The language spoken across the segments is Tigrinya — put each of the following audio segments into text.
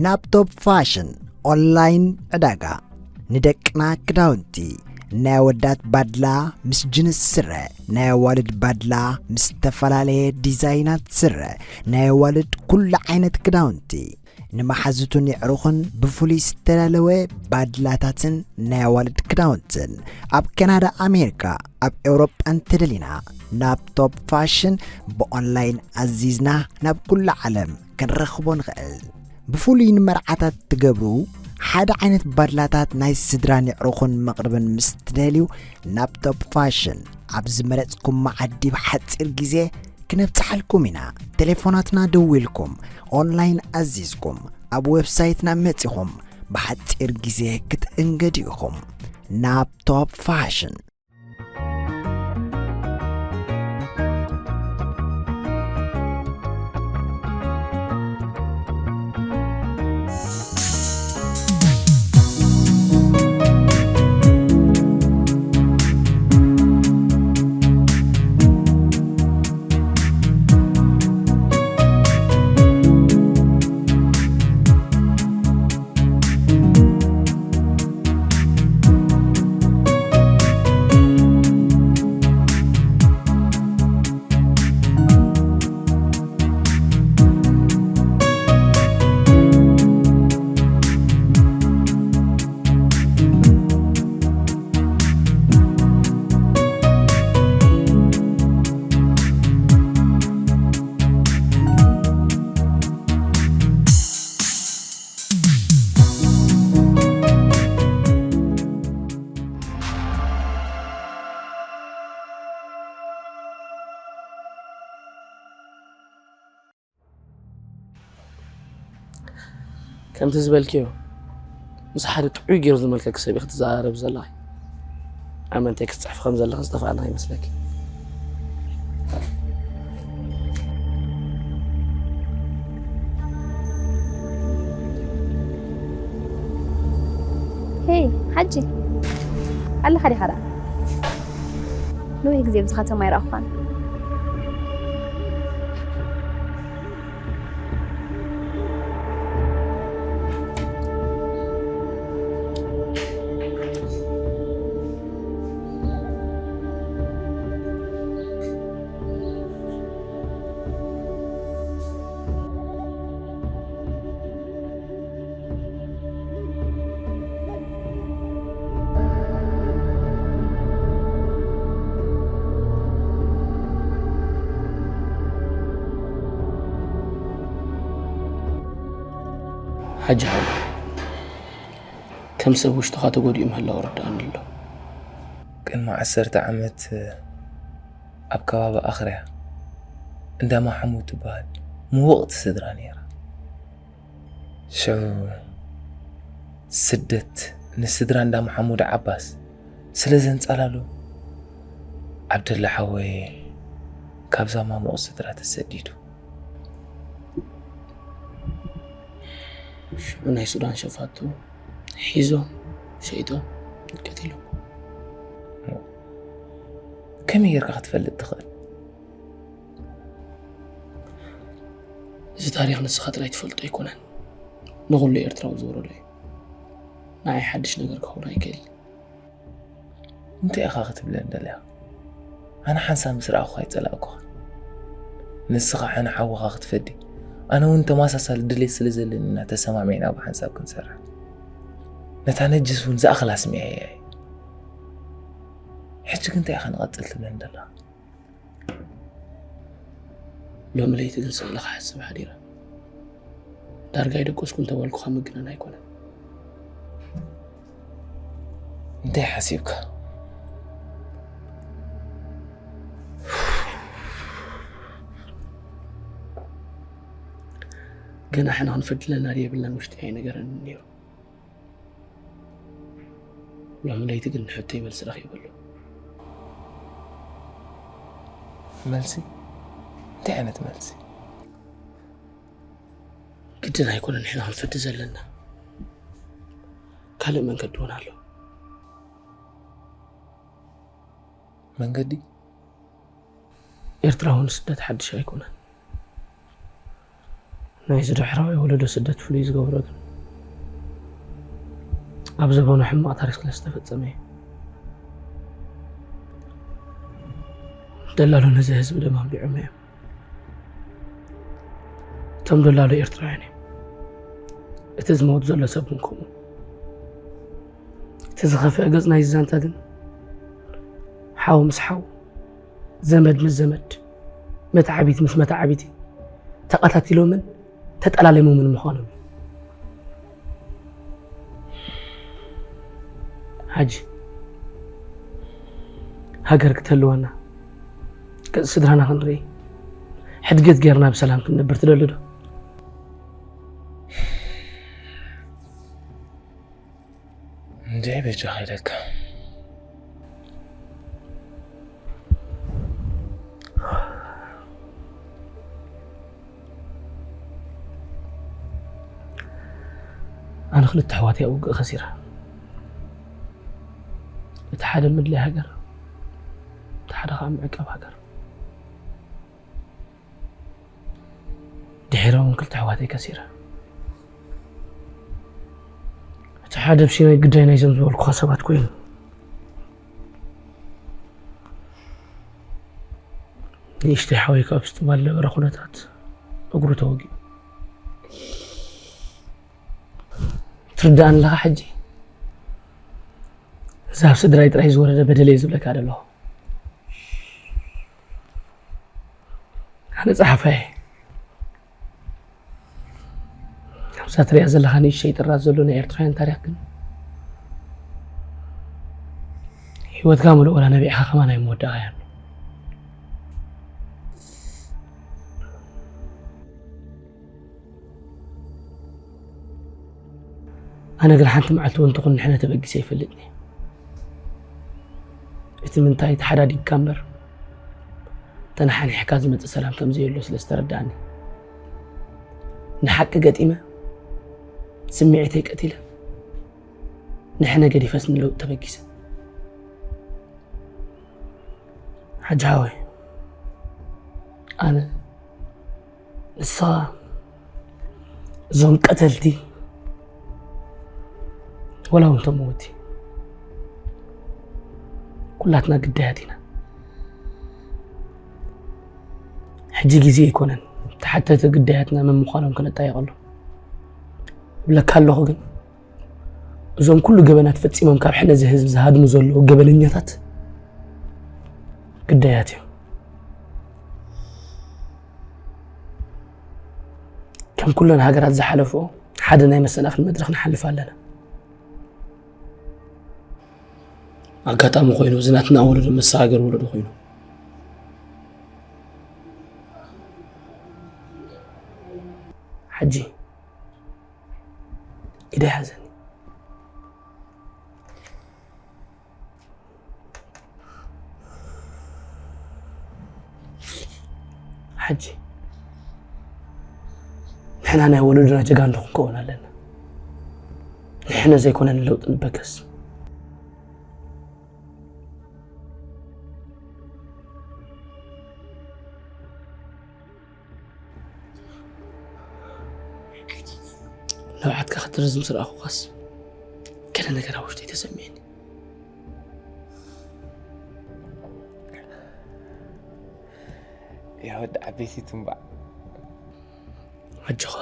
ናብ ቶፕ ፋሽን ኦንላይን ዕዳጋ፣ ንደቅና ክዳውንቲ፣ ናይ ኣወዳት ባድላ ምስ ጅንስ ስረ፣ ናይ ኣዋልድ ባድላ ምስ ዝተፈላለየ ዲዛይናት ስረ፣ ናይ ኣዋልድ ኩሉ ዓይነት ክዳውንቲ፣ ንመሓዙትን የዕሩኽን ብፍሉይ ዝተዳለወ ባድላታትን ናይ ኣዋልድ ክዳውንትን፣ ኣብ ካናዳ፣ ኣሜሪካ፣ ኣብ ኤውሮጳ እንተደሊና፣ ናብ ቶፕ ፋሽን ብኦንላይን ኣዚዝና ናብ ኩሉ ዓለም ክንረኽቦ ንኽእል። ብፍሉይ ንመርዓታት ትገብሩ ሓደ ዓይነት ባድላታት ናይ ስድራን የዕሩኽን መቕርብን ምስ ትደልዩ፣ ናብ ቶፕ ፋሽን ኣብ ዝመረጽኩም መዓዲ ብሓጺር ግዜ ክነብጽሓልኩም ኢና። ቴሌፎናትና ደዊልኩም፣ ኦንላይን ኣዚዝኩም፣ ኣብ ዌብሳይትና መጺኹም ብሓጺር ግዜ ክትእንገዱ ኢኹም። ናብ ቶፕ ፋሽን። ከምቲ ዝበልክዮ፣ ምስ ሓደ ጥዑይ ገይሩ ዝመልከኪ ሰብ ኢኺ ትዘራረቢ ዘለኺ። ኣመንታይ ክትጽሕፊ ከም ዘለኺ ዝጠፍኣና ይመስለኪ። ሄይ ሓጂ፣ ኣለኻ ዲኻ ደኣ? ነዊሕ ግዜ ኣብዚ ከተማ ኣይረኣኹኻን። ሓጂ ሓወይ፣ ከም ሰብ ውሽጥኻ ተጎዲኡ ምህላው ርድኣኒ ኣሎ። ቅድሚ ዓሰርተ ዓመት ኣብ ከባቢ ኣኽርያ እንዳ ማሓሙድ ትበሃል ምውቕቲ ስድራ ነይራ። ሽዑ ስደት ንስድራ እንዳ ማሓሙድ ዓባስ ስለ ዘንጻላሉ፣ ዓብደላ ሓወይ ካብዛ ማሙቕ ስድራ ተሰዲዱ። ሽዑ ናይ ሱዳን ሸፋቱ ሒዞም ሸይጦም ቀቲሎም። ከመይ ጌርካ ክትፈልጥ ትኽእል? እዚ ታሪኽ ንስኻ ጥራይ ትፈልጦ ኣይኮነን፣ ንኹሉ ኤርትራዊ ዝወረዶ እዩ። ንዓይ ሓድሽ ነገር ክኸውን ኣይክእል። እንታይ ኢኻ ክትብለኒ ደሊኻ? ኣነ ሓንሳብ ምስ ረኣኹኻ ኣይጸላእኩኻን። ንስኻ ሓነ ሓውኻ ክትፈዲ፣ ኣነ እውን ተመሳሳሊ ድሌት ስለ ዘለኒ ኢና ተሰማሚዕና ብሓንሳብ ክንሰርሕ። ነታ ነጅስ እውን ዝኣኽላ ኣስሚዐያ እየ። ሕጂ ግን እንታይ ኢኻ ንቐጽል ትብለኒ ዘለኻ? ሎሚ ለይቲ ግን ስቕ ኢለ ክሓስብ ሓዲረ። ዳርጋ ኣይደቀስኩ እንተበልኩኻ ምግናን ኣይኮነን። እንታይ ሓሲብካ? ገና ሕና ክንፈድለና ድየብልናን ውሽጢ ኣይነገረንን ነይሩ። ሎሚ ለይቲ ግን ንሕቶይ መልሲ ረኺበሉ። መልሲ? እንታይ ዓይነት መልሲ? ግድን ኣይኮነን ንሕና ክንፈዲ ዘለና። ካልእ መንገዲ እውን ኣሎ። መንገዲ? ኤርትራዊ ንስደት ሓድሽ ኣይኮነን። ናይዚ ዳሕራዋይ ወለዶ ስደት ፍሉይ ዝገብሮ ግን ኣብ ዘበኑ ሕማቕ ታሪኽ ስለ ዝተፈጸመ እዩ። ደላሎ ነዚ ህዝቢ ደም ኣንቢዖም እዮም። እቶም ደላሎ ኤርትራውያን እዮም። እቲ ዝመውት ዘሎ ሰብ እውን ከምኡ። እቲ ዝኸፍአ ገጽ ናይዚ ዛንታ ግን ሓው ምስ ሓው፣ ዘመድ ምስ ዘመድ፣ መተዓቢት ምስ መተዓቢቲ ተቐታቲሎምን ተጠላለሞምን ምዃኖም እዩ። ሓጂ፣ ሃገር ክትህልወና፣ ገጽ ስድራና ክንርኢ፣ ሕድገት ጌርና ብሰላም ክንነብር ትደሊ ዶ? እንድዒ በጃኻ ኢለካ። ኣነ ክልተ ኣሕዋተይ ኣብ ውግእ ከሲረ። እቲ ሓደ ምድላይ ሃገር፣ እቲ ሓደ ከዓ ምዕቃብ ሃገር። ድሒረ እውን ክልተ ኣሕዋተይ ከሲረ። እቲ ሓደ ኣብ ሲናይ ግዳይ ናይዞም ዝበልኩኻ ሰባት ኮይኑ፣ ንእሽተይ ሓወይ ካብ ስጥማል ነበረ ኩነታት እግሩ ተወጊኡ። ትርዳእኒ ኣለኻ ሕጂ? እዚ ኣብ ስድራይ ጥራይ ዝወረደ በደል እየ ዝብለካ ዘለኹ። ኣነ ጸሓፋይ እየ። ኣብዛ ትሪኣ ዘለኻ ንእሽተይ ጥራዝ ዘሎ ናይ ኤርትራውያን ታሪኽ ግን ህይወትካ ምሉእ ወላ ነቢዕኻ ከማን ኣይምወዳእኻያን። ኣነ ግን ሓንቲ መዓልቲ እውን ትኹን ንሕነ ተበጊሰ ኣይፈልጥን እየ። እቲ ምንታይ ተሓዳዲግካ እምበር፣ ተነሓኒሕካ ዝመጽእ ሰላም ከም ዘየሎ ስለ ዝተረዳእኒ፣ ንሓቂ ገጢመ፣ ስምዒተይ ቀቲለ፣ ንሕነ ገዲፈስ ንለውጥ ተበጊሰ። ሓጂ ሓወይ፣ ኣነ ንስኻ እዞም ቀተልቲ ወላ እውን ተመወቲ ኩላትና ግዳያት ኢና። ሕጂ ግዜ ኣይኮነን ተሓተቲ ግዳያትና መን ምዃኖም ከነጣይቐሎም። እብለካ ኣለኹ ግን እዞም ኩሉ ገበናት ፈጺሞም ካብ ሕነ እዚ ህዝቢ ዝሃድሙ ዘለዉ ገበነኛታት ግዳያት እዮም። ከም ኩለን ሃገራት ዝሓለፍኦ ሓደ ናይ መሰናኽል መድረኽ ንሓልፍ ኣለና። ኣጋጣሚ ኮይኑ እዚ ናትና ወለዶ መሰጋገሪ ወለዶ ኮይኑ ሕጂ ኢደይ ሓዘኒ። ሕጂ ንሕና ናይ ወለዶና ጀጋኑ ክንከውን ኣለና። ንሕና ዘይኮነ ንለውጢ ንበገስ። ንብዓትካ ክትርዝም ዝረኣኹኻስ ገለ ነገር ኣብ ውሽጠይ ተሰሚዕኒ። ያ ወዲ ዓበይቲ ትንባዕ። ኣጆኻ፣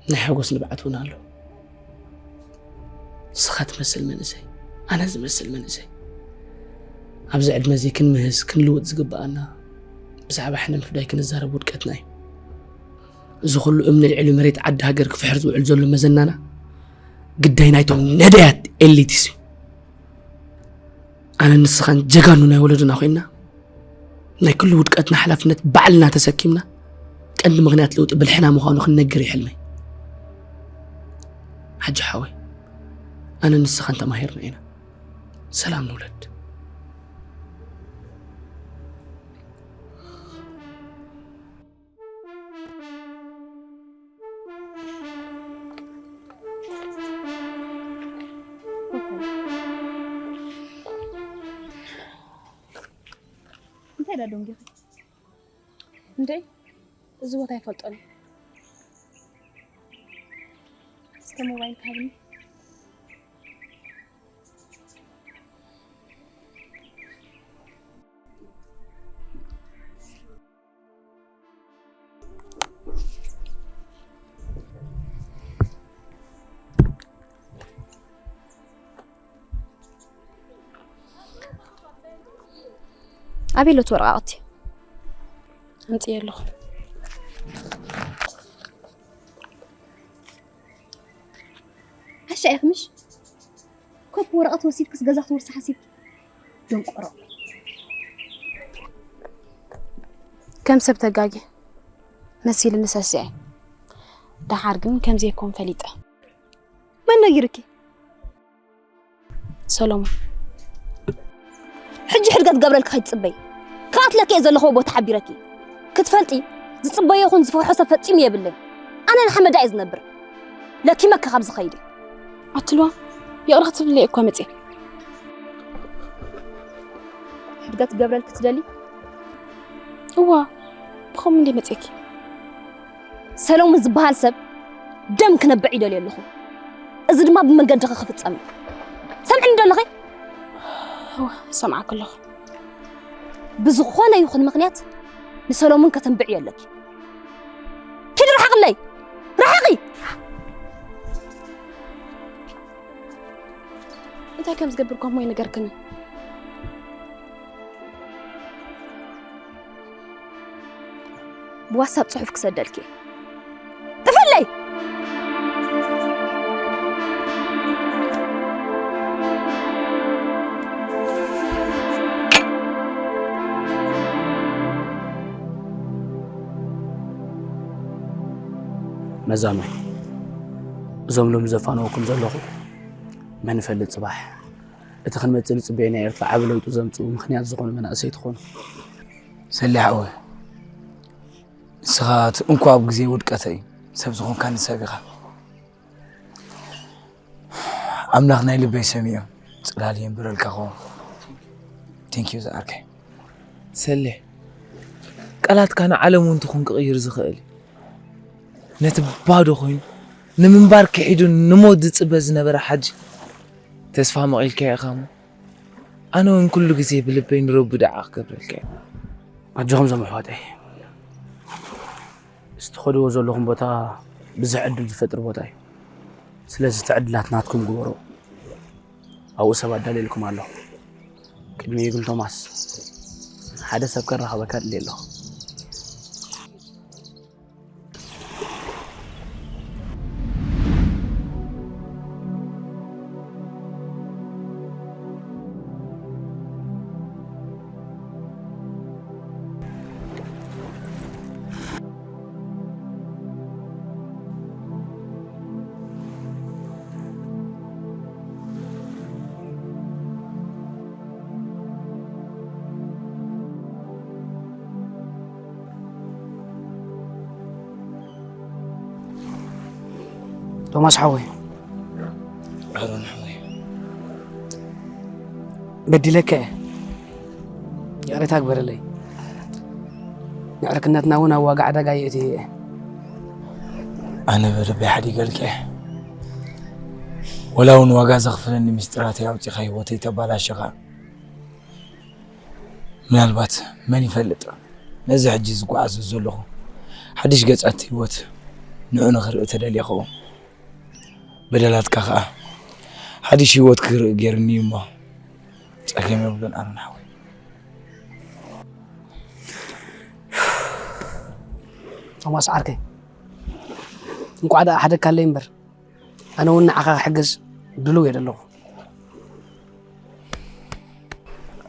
ናይ ሓጎስ ንብዓት እውን ኣሎ። ንስኻ ትመስል መንእሰይ፣ ኣነ ዝመስል መንእሰይ፣ ኣብዚ ዕድመ እዚ ክንምህዝ ክንልውጥ ዝግብኣና ብዛዕባ ሕነ ምፍዳይ ክንዛረብ ውድቀትና እዩ። እዚ ኩሉ እምኒ ልዕሊ መሬት ዓዲ ሃገር ክፍሕር ዝውዕል ዘሎ መዘናና ግዳይ ናይቶም ነዳያት ኤሊትስ እዩ። ኣነ ንስኻን ጀጋኑ ናይ ወለዶና ኮይንና ናይ ኩሉ ውድቀትና ሓላፍነት ባዕልና ተሰኪምና ቀንዲ ምኽንያት ለውጢ ብልሕና ምዃኑ ክንነግር እዩ ሕልመይ። ሓጂ ሓወይ፣ ኣነ ንስኻን ተማሂርና ኢና። ሰላም ንውለድ። እንታይ ዳ ደንጊኺ? እንዴ፣ እዚ ቦታ ኣይፈልጦን። እስከ ሞባይል ካብኒ። ኣበይ ኣሎ እቲ ወረቓቕቲ? ኣምፅየ ኣለኹ። ዓሻ ኢኺ ምሽ? ኮፒ ወረቐት ወሲድክስ ገዛ ክትወርሲ ሓሲብኪ? ደንቆሮ። ከም ሰብ ተጋጊ መሲልኒ ሰሲዐ። ደሓር ግን ከም ዘይኮን ፈሊጠ። መን ነጊርኪ? ሰሎሞን። ሕጂ ሕድገት ገብረልኪ ከይትጽበይ። ክኣትለኪ እየ ዘለኹዎ ቦታ ሓቢረኪ። ክትፈልጢ፣ ዝጽበዮ ይኹን ዝፈርሖ ሰብ ፈጺሙ የብለይ። ኣነ ንሓመዳ እየ ዝነብር። ለኪመኪ ካብ ዝኸይድ። ኣትልዋ፣ ይቕረ ክትብለይ እኮ መጽየ። ሕድገት ገብረልኪ ትደሊ? እዋ፣ ብኸምኡ እንደ መጽየኪ። ሰሎሙን ዝበሃል ሰብ ደም ክነብዕ ይደልዮ ኣለኹ። እዚ ድማ ብመንገድኺ ክፍጸም እዩ። ሰምዕኒ ዶ ኣለኺ? እዋ፣ ሰምዓኪ ኣለኹ። ብዝኾነ ይኹን ምኽንያት ንሰሎሙን ከተንብዕዮ ኣለኪ። ኪዲ ርሓቕለይ! ርሓቒ! እንታይ ከም ዝገብር እኳ እሞ ኣይነገርክንን። ብዋትሳፕ ጽሑፍ ክሰደልኪ እየ። ጥፍለይ! መዛኖ፣ እዞም ሎሚ ዘፋነወኩም ዘለኹ መን ይፈልጥ ጽባሕ እቲ ክንመጽእ ንጽበዮ ናይ ኤርትራ ዓቢ ለውጢ ዘምጽኡ ምኽንያት ዝኾኑ መናእሰይ ትኾኑ። ሰሊሕ ሓወይ፣ ንስኻ እቲ እንኮ ኣብ ግዜ ውድቀተይ ሰብ ዝኾንካኒ ሰብ ኢኻ። ኣምላኽ ናይ ልበይ ሰሚዑ ጽላል የንብረልካ ኸው። Thank you ዝኣርከይ። ሰሌ፣ ቃላትካ ንዓለም እውን ትኹን ክቕይር ዝኽእል እዩ። ነቲ ባዶ ኮይኑ ንምንባር ክሒዱ ንሞት ዝጽበ ዝነበረ ሓጂ ተስፋ መቒልካዮ ኢኻ እሞ ኣነ እውን ኩሉ ግዜ ብልበይ ንረቢ ዱዓ ክገብረልካ እየ። ኣጆኹም ዞም ኣሕዋተይ፣ እዚ ትኸድዎ ዘለኹም ቦታ ብዙሕ ዕድል ዝፈጥር ቦታ እዩ። ስለዚ እቲ ዕድላት ናትኩም ግበሩ። ኣብኡ ሰብ ኣዳልየልኩም ኣለኹ። ቅድሚኡ ግን ቶማስ፣ ሓደ ሰብ ከራኽበካ እደሊ ኣለኹ። ቶማስ ሓወይ፣ ኣሮን ሓወይ፣ በዲለካ እየ። ይቕሬታ ግበረለይ። ንዕርክነትና እውን ኣብ ዋጋ ዕዳጋ የእትየ እየ። ኣነ ብልበይ ሓዲገልካ እየ። ወላ እውን ዋጋ ዘኽፍለኒ ምስጢራተይ ኣውፂኻ ህይወተይ ተባላሸኻ። ምናልባት መን ይፈልጥ፣ ነዚ ሕጂ ዝጓዓዞ ዘለኹ ሓድሽ ገጻት ህይወት ንዑ ንኽርኢ ተደልየ ኸውን። በደላትካ ኸኣ ሓድሽ ህይወት ክርኢ ገይሩኒ እዩ እሞ ጸገም የብሉን ኣሮን ሓወይ። ቶማስ ዓርከይ፣ እንቋዕ ደኣ ሓደግካለይ እምበር፣ ኣነ እውን ንዓኻ ክሕግዝ ድሉው እየ ዘለኹ።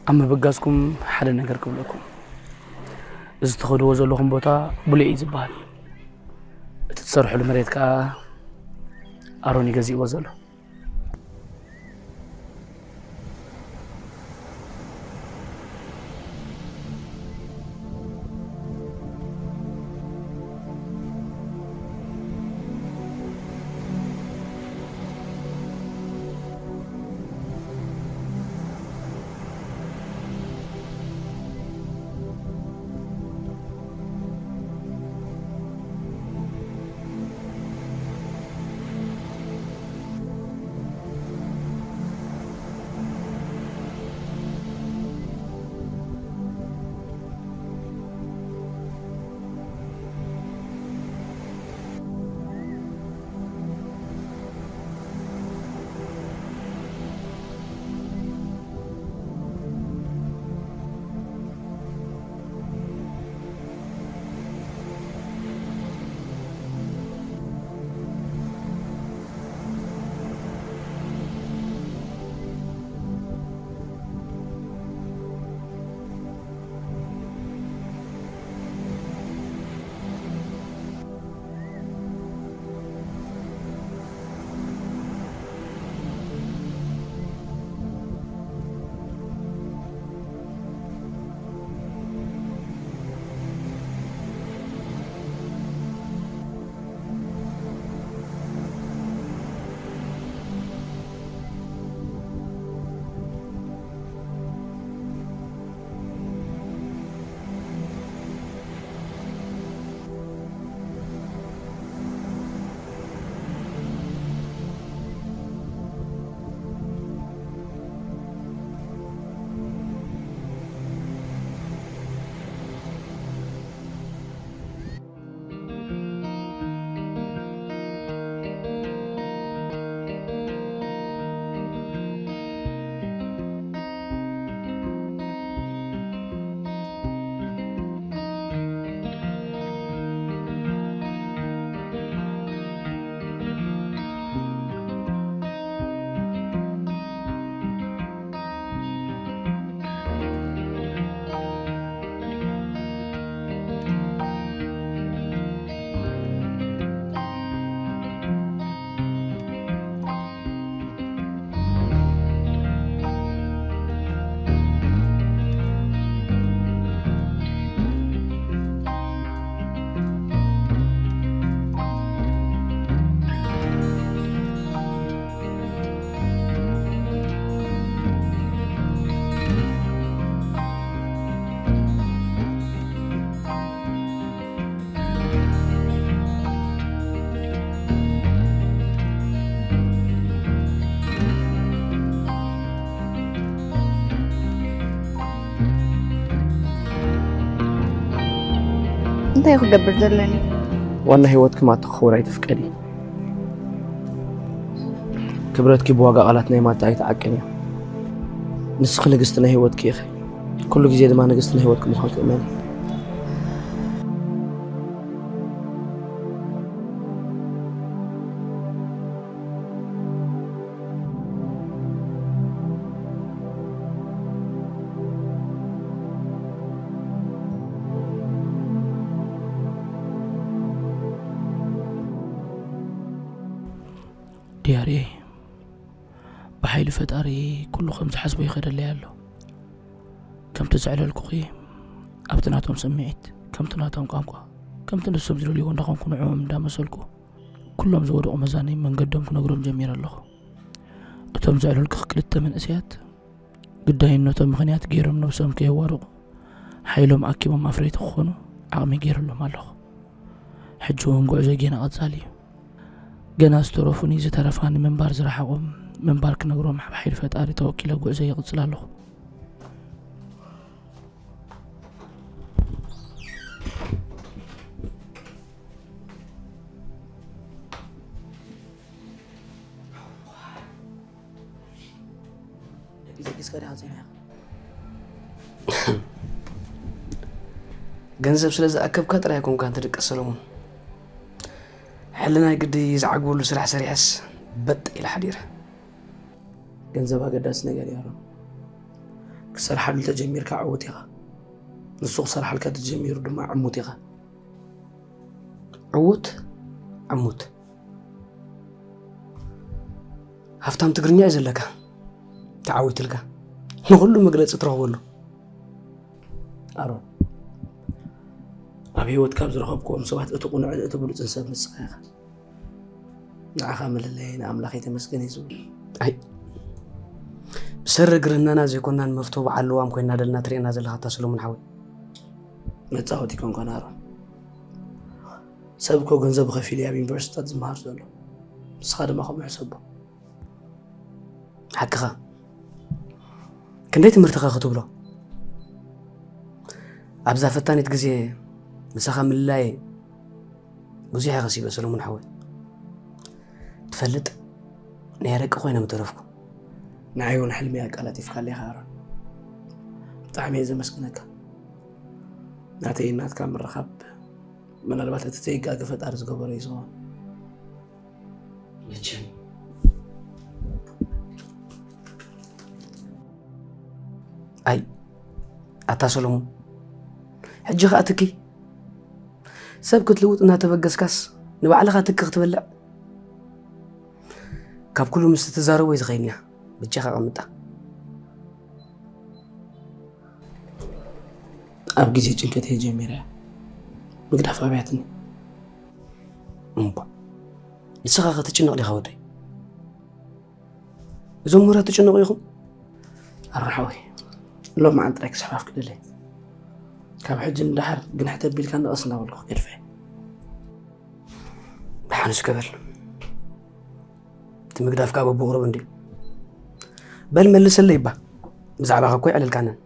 ኣብ ምብጋስኩም ሓደ ነገር ክብለኩም። እዚ ትኸድዎ ዘለኹም ቦታ ቡሌ እዩ ዝበሃል። እቲ ትሰርሕሉ መሬት ከኣ ኣሮን እዩ ገዚእዎ ዘሎ። እንታይ ክገብር ዘለኒ? ዋና ህይወትኪ ማታ ክኸውን ኣይትፍቀዲ። ክብረትኪ ብዋጋ ቃላት ናይ ማታ ኣይትዓቅንዮ። ንስኺ ንግስቲ ናይ ህይወትኪ ኢኺ። ኩሉ ግዜ ድማ ንግስቲ ናይ ህይወትኪ ምዃንኪ እመኒ። ዲያርየይ፣ ብሓይሊ ፈጣሪ ኩሉ ከም ዝሓስቦ ይኸደለይ ኣሎ። ከምቲ ዘዕለልኩኺ፣ ኣብቲ ናቶም ስምዒት፣ ከምቲ ናቶም ቋንቋ፣ ከምቲ ንሶም ዝደልይዎ እንዳኾንኩ ንዕኦም እንዳመሰልኩ፣ ኩሎም ዝወደቑ መዛኒ መንገዶም ክነግሮም ጀሚረ ኣለኹ። እቶም ዘዕለልኩኺ ክልተ መንእሰያት፣ ግዳይነቶም ምኽንያት ገይሮም ነብሶም ከየዋርቑ፣ ሓይሎም ኣኪቦም ኣፍረይቲ ክኾኑ ዓቕሚ ገይረሎም ኣለኹ። ሕጂ እውን ጉዕዞ ጌና ቀጻሊ እዩ። ገና ዝተረፉኒ ዝተረፋኒ ምንባር ዝረሓቖም ምንባር ክነግሮም ብሓይሊ ፈጣሪ ተወኪለ ጉዕዞ ይቕጽል ኣለኹ። ደቂስ ደቂስካ ዲኻ ጸኒሕካ? ገንዘብ ስለ ዝኣከብካ ጥራይ ኣይኮንካን ትድቀስ ሰለሙን። ሕልናይ ግዲ ዝዓግበሉ ስራሕ ሰሪሐስ በጥ ኢለ ሓዲረ። ገንዘብ ኣገዳሲ ነገር እዩ ኣሮን። ክሰርሓሉ ተጀሚርካ ዕዉት ኢኻ። ንሱ ክሰርሓልካ ተጀሚሩ ድማ ዕሙት ኢኻ። ዕዉት፣ ዕሙት። ሃፍታም ትግርኛ እዩ ዘለካ። ተዓዊትልካ። ንኹሉ መግለጺ ትረኽበሉ። ኣሮን፣ ኣብ ህይወት ካብ ዝረኸብክዎም ሰባት እቲ ቅኑዕን እቲ ብሉጽን ሰብ ንስኻ ኢኻ። ንዓኻ መለለይ ንኣምላኽ የተመስገን እዩ ዝብል። ኣይ፣ ብሰሪ ግርህናና ዘይኮናን መፍቶ በዓል ልዋም ኮይና ደልና ትርእየና ዘለኻ እታ ሰሎሞን ሓወይ። መጻወቲ ኣይኮንካን ኣሮን። ሰብ እኮ ገንዘብ ከፊሉ እዩ ኣብ ዩኒቨርሲቲታት ዝመሃር ዘሎ። ንስኻ ድማ ከምኡ ሕሰቦ። ሓቅኻ። ክንደይ ትምህርትኻ ክትብሎ? ኣብዛ ፈታኒት ግዜ ምሳኻ ምልላይ ብዙሕ እየ ከሲበ ሰለሙን ሓወይ። ትፈልጥ፣ ናይ ኣረቂ ኮይነ ምተረፍኩ። ንዓይ እውን ሕልሚ ኣቃላጢፍካለይ ኢኻ ኣሮን። ብጣዕሚ እየ ዘመስግነካ። ናተይ ናትካ ምርኻብ ምናልባት እቲ ዘይጋገ ፈጣሪ ዝገበሮ እዩ ዝኸውን። መቸም። ኣይ፣ ኣታ ሰሎሞን፣ ሕጂ ኸኣ ትኪ። ሰብ ክትልውጥ እናተበገስካስ ንባዕልኻ ትኪ ክትበልዕ? ካብ ኩሉ ምስ ትዛረቦ እዩ ዝኸይድና። ብጃኻ ቀምጣ። ኣብ ግዜ ጭንቀት እየ ጀሚረ። ምግዳፍ ኣብያትኒ። እምባ። ንስኻ ኸ ትጭነቕ ዲኻ ወደይ? እዞም ምሁራት ትጭነቑ ኢኹም? ኣርሓወይ፣ ሎም መዓልቲ ጥራይ ክስሕፋፍ ክደለ። ካብ ሕጂ ንደሓር ግንሕ ተቢልካ ንቐስ እናበልኩ ክገድፈ። ደሓንስ ክበል። እቲ ምግዳፍካ በብቑሩብ እንድዩ። በል መልሰለይ እባ። ብዛዕባኻ እኮ ኣይዕለልካንን።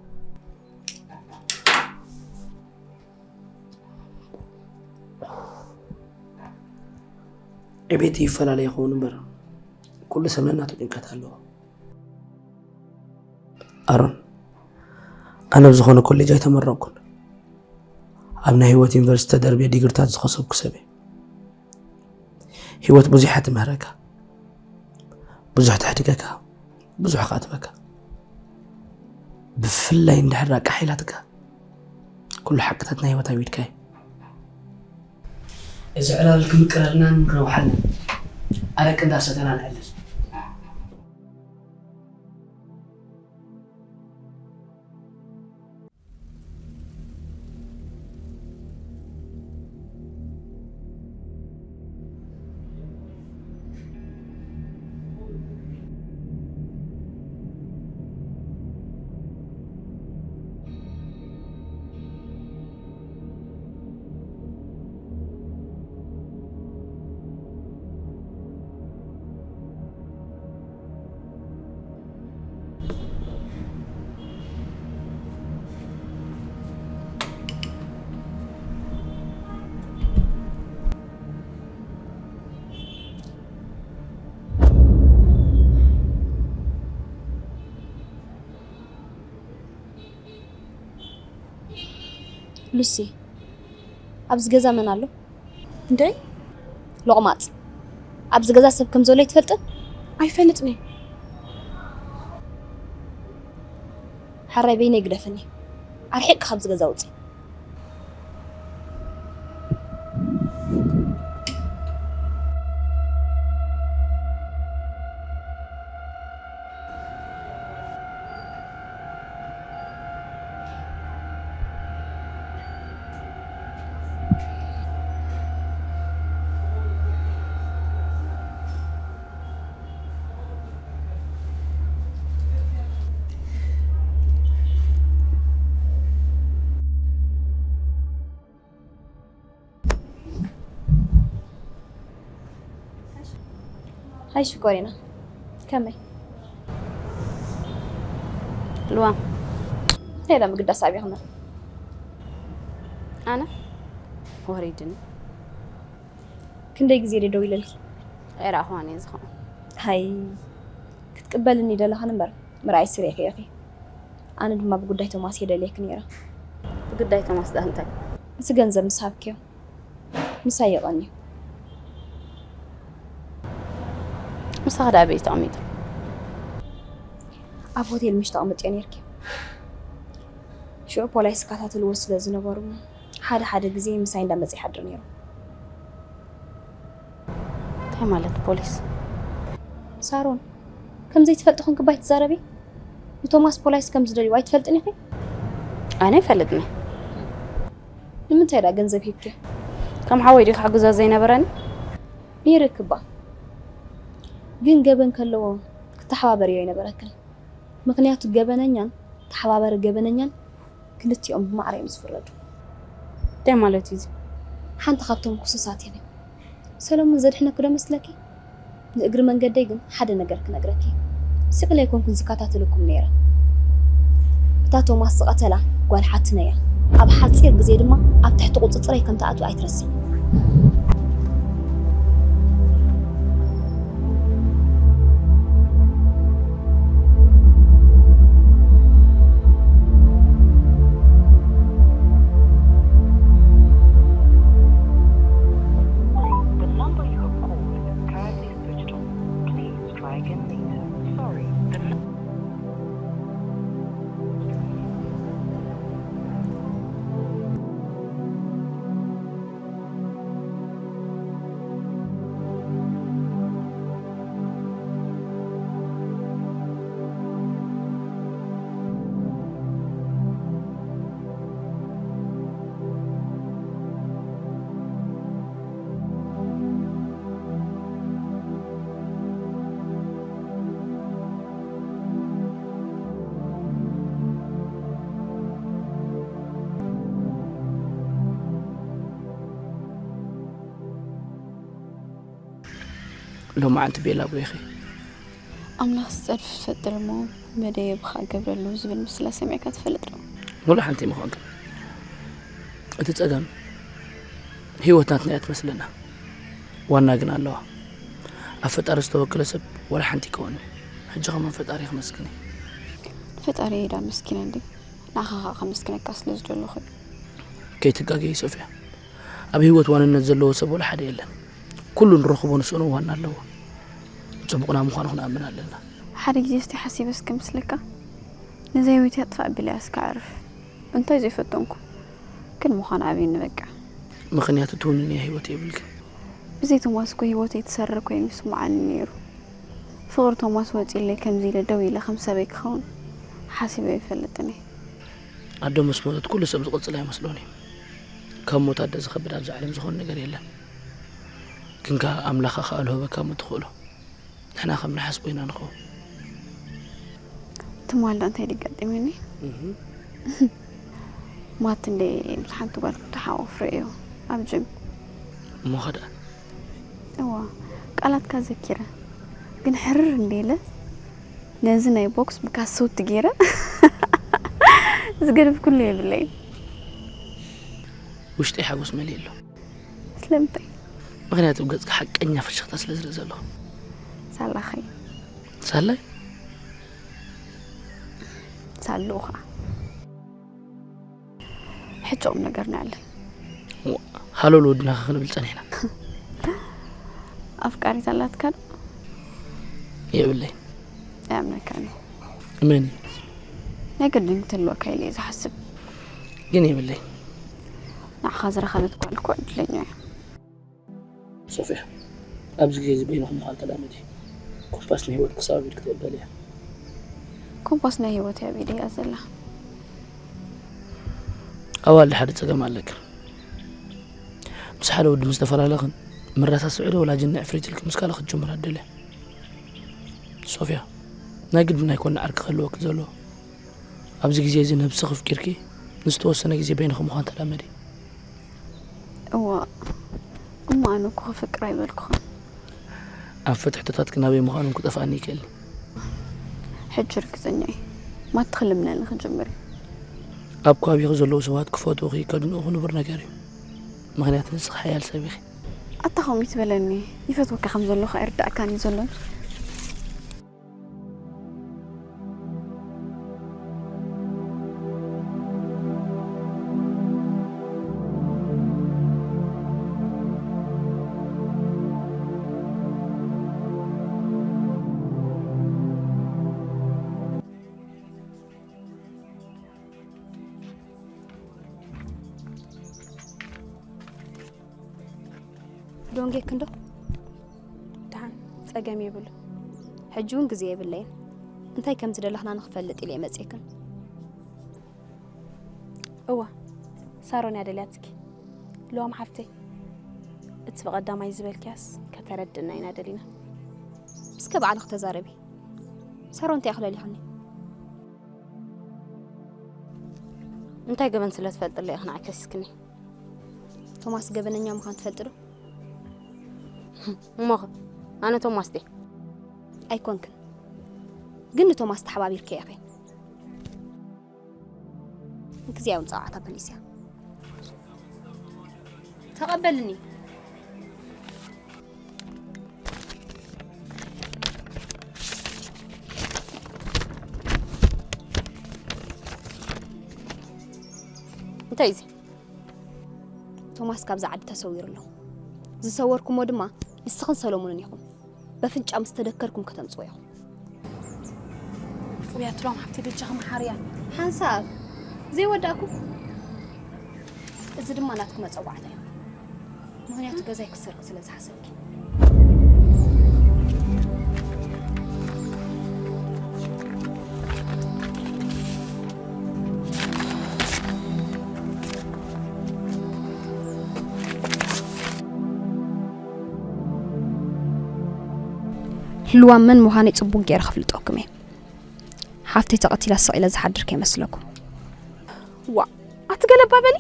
ዕቤት ይፈላለ ይኸውን እምበር፣ ኩሉ ሰብ ነናቱ ጭንቀት ኣለዎ። ኣሮን፣ ኣነ ኣብ ዝኾነ ኮሌጅ ኣይተመረቕኩን። ኣብ ናይ ህይወት ዩኒቨርሲቲ ተደርብየ ዲግሪታት ዝኸሰብኩ ሰብ እየ። ህይወት ብዙሕ እያ ትምህረካ፣ ብዙሕ ተሕድገካ፣ ብዙሕ ከኣ ትበካ። ብፍላይ እንድሕር ኣቃሒላትካ፣ ኩሉ ሓቅታት ናይ ህይወት ኣብ ኢድካ እዩ። እዚ ዕላል ክምቅረልናን ክረውሓልናን ኣረቂ እንዳሰተና ንዕልል። ሉሲ፣ ኣብዚ ገዛ መን ኣሎ? እንደ ሎቕማጽ፣ ኣብዚ ገዛ ሰብ ከም ዘሎ ኣይትፈልጥን? ኣይፈልጥን እየ። ሕራይ በይነይ ግደፍኒ። ኣርሒቕ ካብዚ ገዛ ውጽእ። ሃይ ሽኮሪና፣ ከመይ? ልዋም፣ እንታይ ዳ ምግዳስ ኣቢኽና? ኣነ ወሪድኒ። ክንደይ ግዜ ደደው ኢለልኪ? ኣይረኣኹዋን እየ ዝኸውን። ሃይ፣ ክትቅበልኒ ደለኻን እምበር ምርኣይ ስሪሕኪ ኢኺ። ኣነ ድማ ብጉዳይ ቶማስ እየ ደልየኪ ነይረ። ብጉዳይ ቶማስ ዳ እንታይ? እቲ ገንዘብ ምስ ሃብክዮ ምሳይ የቐንዩ። ምሳኺ ዳ ኣበይ ተቐሚጡ? ኣብ ሆቴል ምሽ ተቐምጥዮ ነይርኪ። ሽዑ ፖሊስ ዝከታተልዎ ስለ ዝነበሩ ሓደ ሓደ ግዜ ምሳይ እንዳመጸ ይሓድር ነይሩ። እንታይ ማለት ፖሊስ? ሳሮን፣ ከም ዘይትፈልጢ ኮንኪ ባይ ትዛረቢ? ንቶማስ ፖሊስ ከም ዝደልይዎ ኣይትፈልጥን ኢኺ? ኣነ ኣይፈልጥን እየ። ንምንታይ ደኣ ገንዘብ ሂብኪ? ከም ሓወይ ድዩ ክሕግዞ ዘይነበረኒ? ነይርኪ እባ። ግን ገበን ከለዎ ክተሓባበርዮ ኣይነበረክን። ምኽንያቱ ገበነኛን ተሓባባሪ ገበነኛን ክልቲኦም ብማዕረ እዮም ዝፍረዱ። እንታይ ማለት እዩ እዚ? ሓንቲ ካብቶም ክሱሳት ኢኺ። ሰለሙን ዘድሕነኪ ዶ መስለኪ? ንእግሪ መንገደይ ግን ሓደ ነገር ክነግረኪ። ስቕ ኢለ ኣይኮንኩን ዝከታተለኩም ነይረ። እታ ቶማስ ዝቐተላ ጓል ሓትነይ እያ። ኣብ ሓጺር ግዜ ድማ ኣብ ትሕቲ ቁጽጽረይ ከም ትኣትው ኣይትረስዒ። The number you have called is currently switched off. Please try again later. Sorry, the nu- ሎማዓንቲ ቤላ ጎይኺ። ኣምላኽ ዝጸድፍ ዝፈጥር እሞ መደየብኻ ገብረሉ ዝብል ምስላ ሰሚዕካ ትፈልጥ ዶ? ወላ ሓንቲ ምዃንካ። እቲ ጸገም ህይወት ናትና እያ ትመስለና። ዋና ግን ኣለዋ። ኣብ ፈጣሪ ዝተወከለ ሰብ ወላ ሓንቲ ይከወኒ። ሕጂ ከማን ፈጣሪ ክመስግን እዩ። ፈጣሪ እየ ዳ መስኪነ እንዴ? ንዓኻ ኸኣ ከመስግነካ ስለ ዝደለኹ እዩ። ከይትጋገዪ ሶፍያ። ኣብ ህይወት ዋንነት ዘለዎ ሰብ ወላ ሓደ የለን። ኩሉ ንረኽቦ ንስእኑ ዋና ኣለዎ። ጽቡቕና ምዃኑ ክንኣምን ኣለና። ሓደ ግዜ እስቲ ሓሲበ እስከ ምስለካ። ነዛ ህይወት እያ ጥፋእ ኣቢለያ እስከ ኣዕርፍ። እንታይ ዘይፈተንኩ። ግን ምዃን ኣብየኒ በቃ። ምኽንያቱ ትውንንያ ህይወት የብልክን። ብዘይ ቶማስ እኮ ህይወተይ ትሰርር ኮይኑ ይስምዓኒ ነይሩ። ፍቕሪ ቶማስ ወጺለይ ከምዚ ኢለ ደው ኢለ ከም ሰበይ ክኸውን ሓሲበ ኣይፈልጥን እየ። ኣዶ ምስ ሞተት ኩሉ ሰብ ዝቕጽል ኣይመስሎን እዩ። ካብ ሞት ኣደ ዝኸብድ ኣብዚ ዓለም ዝኾነ ነገር የለን። ግን ከኣ ኣምላኽ ከኣ ልህበካ እሞ ትኽእሎ። ንሕና ከም ንሓስቦ ኢና ንኸውን። ትማል ዶ እንታይ ደጋጢሙኒ? እህ። ማት እንደ ምስ ሓንቲ ጓል ክትሓወፍ ርእዮ ኣብ ጅም። እሞ ኸ ደኣ? እዋ፣ ቃላትካ ዘኪረ። ግን ሕርር እንደ ኢለ ነዚ ናይ ቦክስ ብካሶት ገይረ ዝገደፍኩሉ የብለይን። ውሽጠይ ሓጎስ መሊኡ ኣሎ። ስለምንታይ? ምኽንያቱ ኣብ ገጽካ ሓቀኛ ፍሽኽታ ስለ ዝርኢ ዘለኹ። ሳላኸይ። ሳላይ? ሳልኡ ኸዓ። ሕጂ ቁም ነገርና ያለን። ሃሎ ልወድና ክንብል ጸኒሕና። ኣፍቃሪት ኣላትካ ዶ? የብለይ። ኣምነካኒ። እመኒ። ናይ ግድን ክትህልወካ ኢለ እየ ዝሓስብ። ግን የብለይ። ንዓኻ ዝረኸበት ጓል እኮ ዕድለኛ እያ። ሶፊያ፣ ኣብዚ ግዜ እዚ በይንኹም ምዃን ተላመዲ። ኮምፓስ ናይ ህይወት ክሳብ ኢድ ክትቕበል እያ። ኮምፓስ ናይ ህይወት እያ ቤደ እያ ዘላ። ኣዋልድ ሓደ ጸገም ኣለክን። ምስ ሓደ ወዲ ምስ ተፈላለኽን፣ መረሳስዒ ዶ ወላ ጅኒ ዕፍሪት ኢልክን ምስ ካልእ ክትጅምራ ትደልያ። ሶፊያ፣ ናይ ግድን ኣይኮነ ዓርኪ ክህልወኪ ዘለዎ። ኣብዚ ግዜ እዚ ነብስኺ ኣፍቂርኪ ንዝተወሰነ ግዜ በይንኺ ምዃን ተላመዲ። እዋ፣ እሞ ኣነ እኮ ክፍቅር ኣይበልኩኹን። ኣንፈት ሕቶታትኪ ናበይ ምዃኖም ክጠፍኣኒ ይክእል። ሕጂ ርግጸኛ እየ። ማትኽልምነኒ ክጅምር እዩ። ኣብ ከባቢኺ ዘለዉ ሰባት ክፈትዉኺ ከድንቑኺ ንቡር ነገር እዩ። ምኽንያቱ ንስኺ ሓያል ሰብ ኢኺ። ኣታ ከምኡ ይትበለኒ። ይፈትወካ ከም ዘለኹ ኣይርዳእካን እዩ ዘሎ። ዶንጌክን ዶ? ደሓን፣ ጸገም የብሉ። ሕጂ እውን ግዜ የብለይን። እንታይ ከም ዝደለኽና ንኽፈልጥ ኢለ እየ መጺኤክን። እዋ፣ ሳሮን እያ ደልያትኪ። ልዋም ሓፍተይ፣ እቲ ብቐዳማይ ዝበልክያስ ከተረድእና ኢና ደሊና። እስከ ባዕልኺ ተዛረቢ። ሳሮን እንታይ እያ ክለሊኽኒ? እንታይ ገበን ስለ ትፈልጥለይ ኢኺ ንዓይ ከሲስክኒ? ቶማስ ገበነኛ ምዃን ትፈልጢ ዶ? እሞኸ ኣነ ቶማስ ድየ? ኣይኮንክን፣ ግን ንቶማስ ተሓባቢርክዮ ኢኺ። እንክዚኣ እውን ጸዋዕታ ፖሊስ እያ። ተቐበልኒ። እንታይ እዚ? ቶማስ ካብዛ ዓዲ ተሰዊሩ ኣሎ። ዝሰወርኩሞ ድማ ንስኽን ሰሎሙንን ኢኹም። በፍንጫ ምስ ተደከርኩም ከተምጽዎ ኢኹም። ውያት ሎም ሓፍቲ በጃኺ መሓርያ። ሓንሳብ ዘይወዳእኩ። እዚ ድማ ናትኪ መጸዋዕታ እዩ። ምኽንያቱ ገዛይ ክትሰርቂ ስለ ዝሓሰብኪ። ህልዋም መን ምዃነይ ጽቡቕ ገይረ ከፍልጠኩም እየ። ሓፍተይ ተቐቲላ ስቕ ኢለ ዝሓድር ከይመስለኩም። ዋ፣ ኣቲ ገለባ በሊ።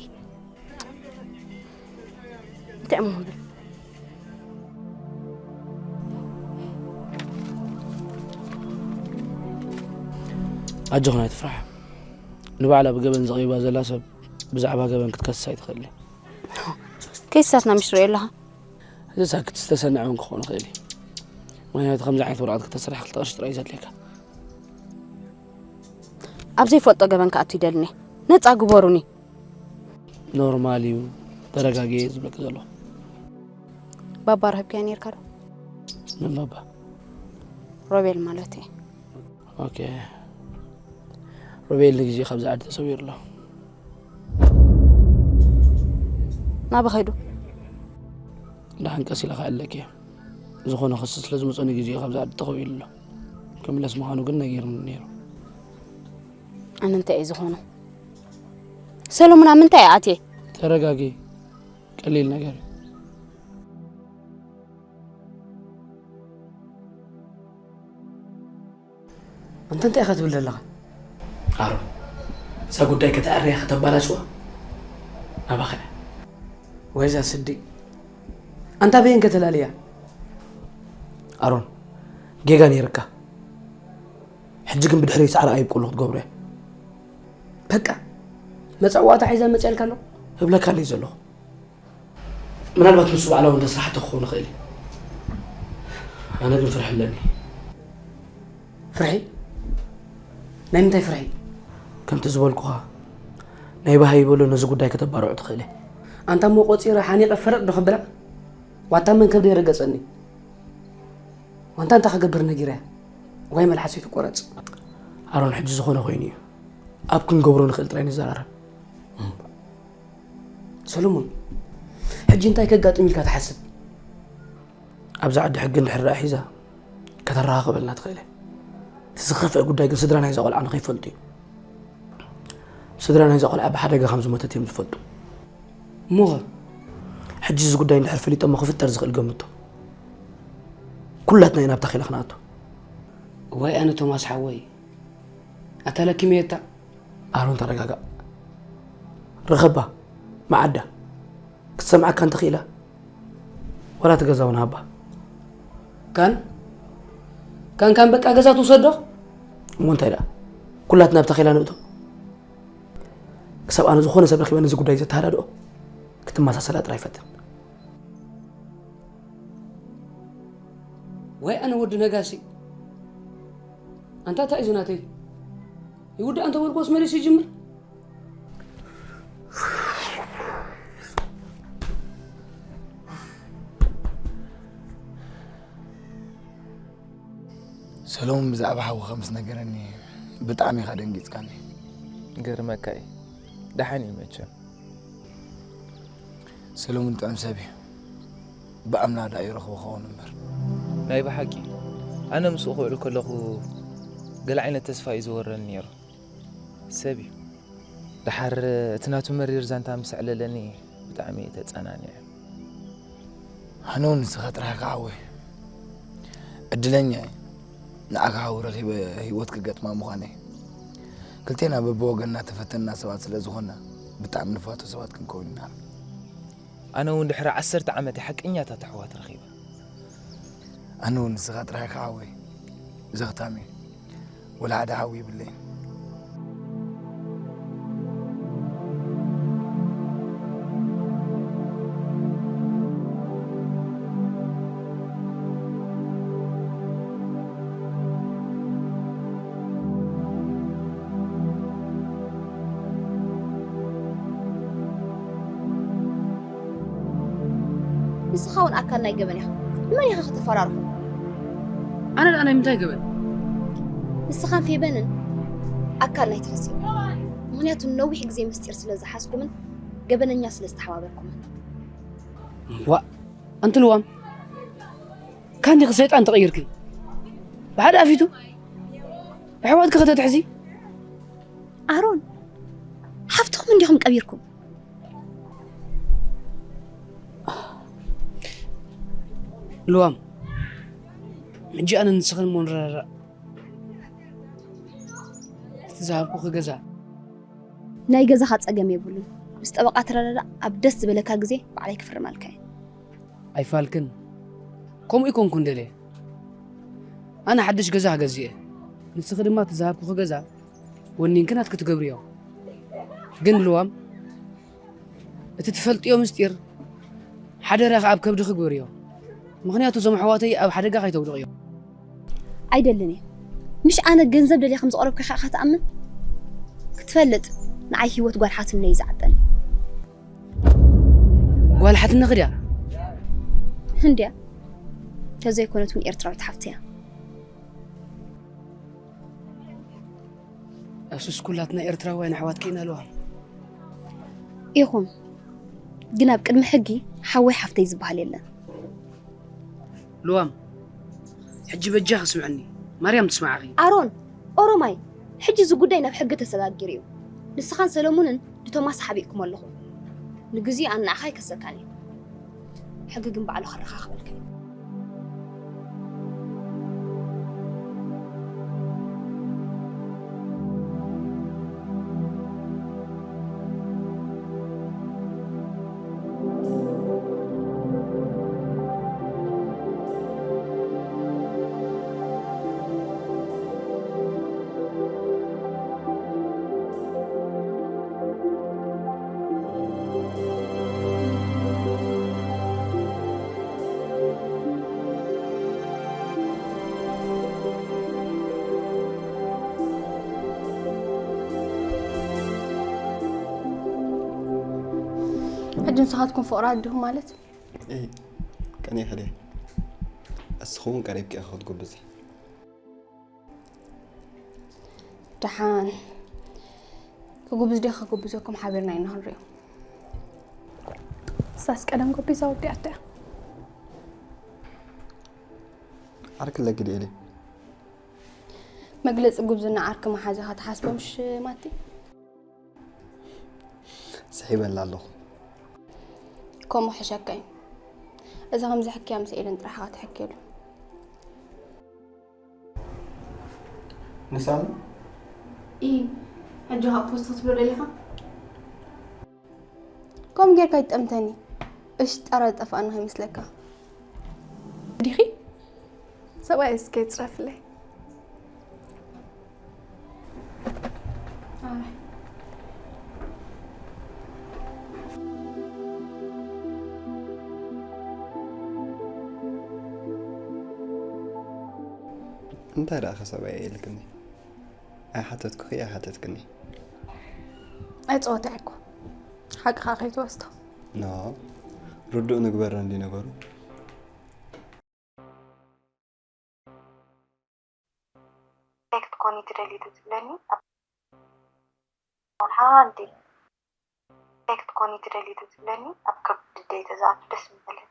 እንታይ እሞ ክብል? ኣጆኽን ኣይትፍራሕ። ንባዕላ ብገበን ዘቕይባ ዘላ ሰብ ብዛዕባ ገበን ክትከስስ ኣይትኽእልን። ከይሳትና ምሽ ርእዮ ኣለኻ። እዚ ሳክት ዝተሰንዐ እውን ክኸውን ይኽእል እዩ። ምኽንያቱ ከምዚ ዓይነት ወረቐት ክተስርሕ ክልተ ቅርሺ ጥራይ እዩ ዘድልየካ። ኣብ ዘይፈልጦ ገበን ክኣቱ ይደልኒ። ነጻ ግበሩኒ። ኖርማል እዩ፣ ተረጋጊ እየ ዝብለኪ ዘለኹ። ባባ ረኺብካዮ ነይርካ ዶ? መን ባባ? ሮቤል ማለት እዩ። ኦኬ። ሮቤል ንግዜ ካብዚ ዓዲ ተሰዊሩ ኣሎ። ናበይ ኸይዱ? ደሓን ቀስ ኢለ ክዕለኪ እየ። ዝኾነ ክሲ ስለ ዝመጾ ንግዜ ካብዚ ዓዲ ተኸዊሉ ኣሎ። ክምለስ ምዃኑ ግን ነጊሩኒ ነይሩ። ኣነ እንታይ እየ ዝኾኖ? ሰሎሙን ኣብ ምንታይ እየ ኣትየ? ተረጋጊ። ቀሊል ነገር እዩ። ኣንተ እንታይ ኢኻ ትብል ዘለኻ? ኣሮን፣ እዛ ጉዳይ ከተዕርያ ከተባላሽዋ ናባኻ እያ። ወይዛ ስዲ፣ ኣንታ በየን ከተላልያ? ኣሮን፣ ጌጋ ነይርካ። ሕጂ ግን ብድሕሪ ሳዕሪ ኣይብቁሉ ክትገብሮ እያ። በቃ፣ መጸዋዕታ ሒዛ መጽያ ኢልካ ኣሎ? እብለካ ኣለይ ዘለኹ። ምናልባት ንሱ ባዕላዊ እንተስራሕቶ ክኸውን ይኽእል እዩ። ኣነ ግን ፍርሒ ኣለኒ። ፍርሒ? ናይ ምንታይ ፍርሒ? ከምቲ ዝበልኩኻ፣ ናይ ባሃይ በሎ ነዚ ጉዳይ ከተባርዖ ትኽእል እየ። ኣንታ እሞ ቆጺረ ሓኒቐ ፈረጥ ዶ ከብላ? ዋታ መን ከብደ ይረገጸኒ? ዋንታ እንታይ ክገብር ነጊረ? ዋይ መልሓሰይ ትቆረጽ። ኣሮን፣ ሕጂ ዝኾነ ኮይኑ እዩ። ኣብ ክንገብሮ ንኽእል ጥራይ ንዘራረብ። ሰለሙን፣ ሕጂ እንታይ ከጋጥም ኢልካ ትሓስብ? ኣብዛ ዓዲ ሕጊ እንድሕር ደኣ ሒዛ ከተረኻኽበልና ትኽእል እያ። እቲ ዝኸፍአ ጉዳይ ግን ስድራ ናይዛ ቆልዓ ንኸይፈልጡ እዩ። ስድራ ናይዛ ቆልዓ ብሓደጋ ከም ዝሞተት እዮም ዝፈልጡ። እሞኸ? ሕጂ እዚ ጉዳይ እንድሕር ፈሊጦሞ ክፍጠር ዝኽእል ገምቶ። ኩላትና ኢና ኣብታ ኺላ ክንኣቱ። እዋይ ኣነ ቶማስ ሓወይ፣ ኣታ ለኪመየታ። ኣሮን ተረጋጋእ። ርኸባ፣ መዓዳ ክትሰምዓካ እንተኽኢላ ዋላ እቲ ገዛ እውን ሃባ። ካን ካን ካን በቃ ገዛ ትውሰዶ። እሞ እንታይ ደኣ ኩላትና ኣብታ ኺላ ንእቶ። ክሳብ ኣነ ዝኾነ ሰብ ረኺበ ነዚ ጉዳይ ዘተሃዳድኦ ክትመሳሰላ ጥራይ ፈትን። ወይ ኣነ ወዲ ነጋሲ። ኣንታ እንታይ እዩ ዝናተይ? ይውዳእ እንተ በልኩስ መሊሱ ይጅምር። ሰሎሙን ብዛዕባ ሓውኻ ምስ ነገረኒ ብጣዕሚ ኢኻ ደንጊጽካኒ። ገርመካ እዩ። ደሓን እዩ መቸም። ሰሎሙን ጥዑም ሰብ እዩ። ብኣምላኽ ደኣ ይረኽቦ ክኸውን እምበር። ናይ ብሓቂ ኣነ ምስኡ ክውዕል ከለኹ ገለ ዓይነት ተስፋ እዩ ዝወረኒ ነይሩ። ሰብ እዩ። ደሓር እቲ ናቱ መሪር ዛንታ ምስ ኣዕለለኒ ብጣዕሚ እየ ተጸናኒዐ። ኣነ እውን ንስኻ ጥራሕ ኢኻ ሓወይ። ዕድለኛ እየ ንዓኻ ሓው ረኺበ ህይወት ክገጥማ ምዃነይ። ክልቴና በብወገንና ተፈተንና ሰባት ስለ ዝኾንና ብጣዕሚ ንፋቶ ሰባት ክንከውን ኢና። ኣነ እውን ድሕሪ ዓሰርተ ዓመት ሓቀኛታት ኣሕዋት ረኺበ። ኣነ እውን ንስኻ ጥራሕ ኢኻ ሓወይ። ዘኽታም እዩ። ወላ ሓደ ሓዊ ይብለይን። ንስኻ እውን ኣካል ናይ ገበን ኢኻ። ንመን ኢኻ ከተፈራርሖ? ኣነ ደኣ ናይ ምንታይ ገበን? ንስኻን ፌበንን ኣካል ናይቲ ፈጺሙ። ምኽንያቱ ነዊሕ ግዜ ምስጢር ስለ ዝሓዝኩምን ገበነኛ ስለ ዝተሓባበርኩምን። ዋእ፣ ኣንቲ ልዋም፣ ካንዲኺ ሰይጣን ተቐይርኪ? ብሓደ ኣፊቱ ኣሕዋትኪ ከተትሕዚ? ኣሮን፣ ሓፍትኹም እንዲኹም ቀቢርኩም። ልዋም፣ ሕጂ ኣነ ንስኽን እሞ ንረዳዳእ። እቲ ዝሃብኩኺ ገዛ። ናይ ገዛኻ ጸገም የብሉን። ምስ ጠበቓ ተረዳዳእ፣ ኣብ ደስ ዝበለካ ግዜ ባዕለይ ክፍርመልካ እየ። ኣይፋልክን። ከምኡ ኣይኮንኩን ደልየ። ኣነ ሓድሽ ገዛ ክገዝእ እየ። ንስኺ ድማ እቲ ዝሃብኩኺ ገዛ ወኒንኪ ናትኪ ትገብርዮ። ግን ልዋም፣ እቲ ትፈልጥዮ ምስጢር ሓደራኺ ኣብ ከብድኺ ግበርዮ። ምኽንያቱ እዞም ኣሕዋተይ ኣብ ሓደጋ ከይተውድቕዮ። ኣይደልን እየ። ምሽ ኣነ ገንዘብ ደልየ ከም ዝቐረብኩ ኢኻ ኢኻ ትኣምን? ክትፈልጥ ንዓይ ህይወት ጓል ሓትነይ እዩ ዝዓጠኒ። ጓል ሓትነኺ ድያ? እንድያ። ተዘይኮነት እውን ኤርትራዊት ሓፍተይ እያ። ኣሱስ ኩላትና ኤርትራውያን ኣሕዋትኪ ኢና ኣለዋ። ኢኹም። ግን ኣብ ቅድሚ ሕጊ ሓወይ ሓፍተይ ዝበሃል የለን። ልዋም፣ ሕጂ በጃኺ ስምዕኒ። ማርያም ትስምዓኺ። ኣሮን፣ ኦሮማይ፣ ሕጂ እዚ ጉዳይ ናብ ሕጊ ተሰጋጊሩ እዩ። ንስኻን ሰለሙንን ንቶማስ ሓቢእኩም ኣለኹም። ንግዜኡ ኣነ ንዓኻ ኣይከሰካን እየ። ሕጊ ግን ባዕሉ ከረኻኽበልካ እዩ። ንስኻትኩም ፍቕራት ዲኹም ማለት? እይ ቀኒኺ ድየ? እስኺ እውን ቀሪብኪ ኢኺ ክትጉብዚ። ደሓን ክጉብዝ ድየ ከጉብዘኩም ሓቢርና ኢና ክንሪኦ። እሳስ ቀደም ጎቢዛ ወዲኣቶ እያ። ዓርኪ ኣለኪ ድየ ኢለ መግለፂ ጉብዝና ዓርኪ መሓዛኻ ትሓስቦ ምሽ ማቲ? ስሒበላ ኣለኹ። ከምኡ ሕሸካ እዩ። እዛ ከምዚ ሕክያ ምስ ኤደን ጥራሕ ኢኻ ትሕክየሉ። ንሳሚ ኢ ሕጂ ካብ ፖስት ክትብል ደሊኻ? ከምኡ ጌርካ ይጠምተኒ። እሽ ጠረ ጠፋእና ይመስለካ። ዲኺ ሰብኣይ እስከ ይፅረፍለይ። እንታይ ደኣ ከሰብኣየ ኢልክኒ? ኣይሓተትኩኺ ኣይሓተትክኒ። ኣይፀወታ እኮ ሓቅኻ ከይትወስዶ። ኖ ርዱእ ንግበር እንዲ ነገሩ። እንታይ ክትኮኒ ትደሊ ተትብለኒ ኣብ ቆልዓ እንዴ እንታይ ክትኮኒ ትደሊ ተትብለኒ ኣብ ከብደይ ተዝኣቱ ደስ ምበለኒ።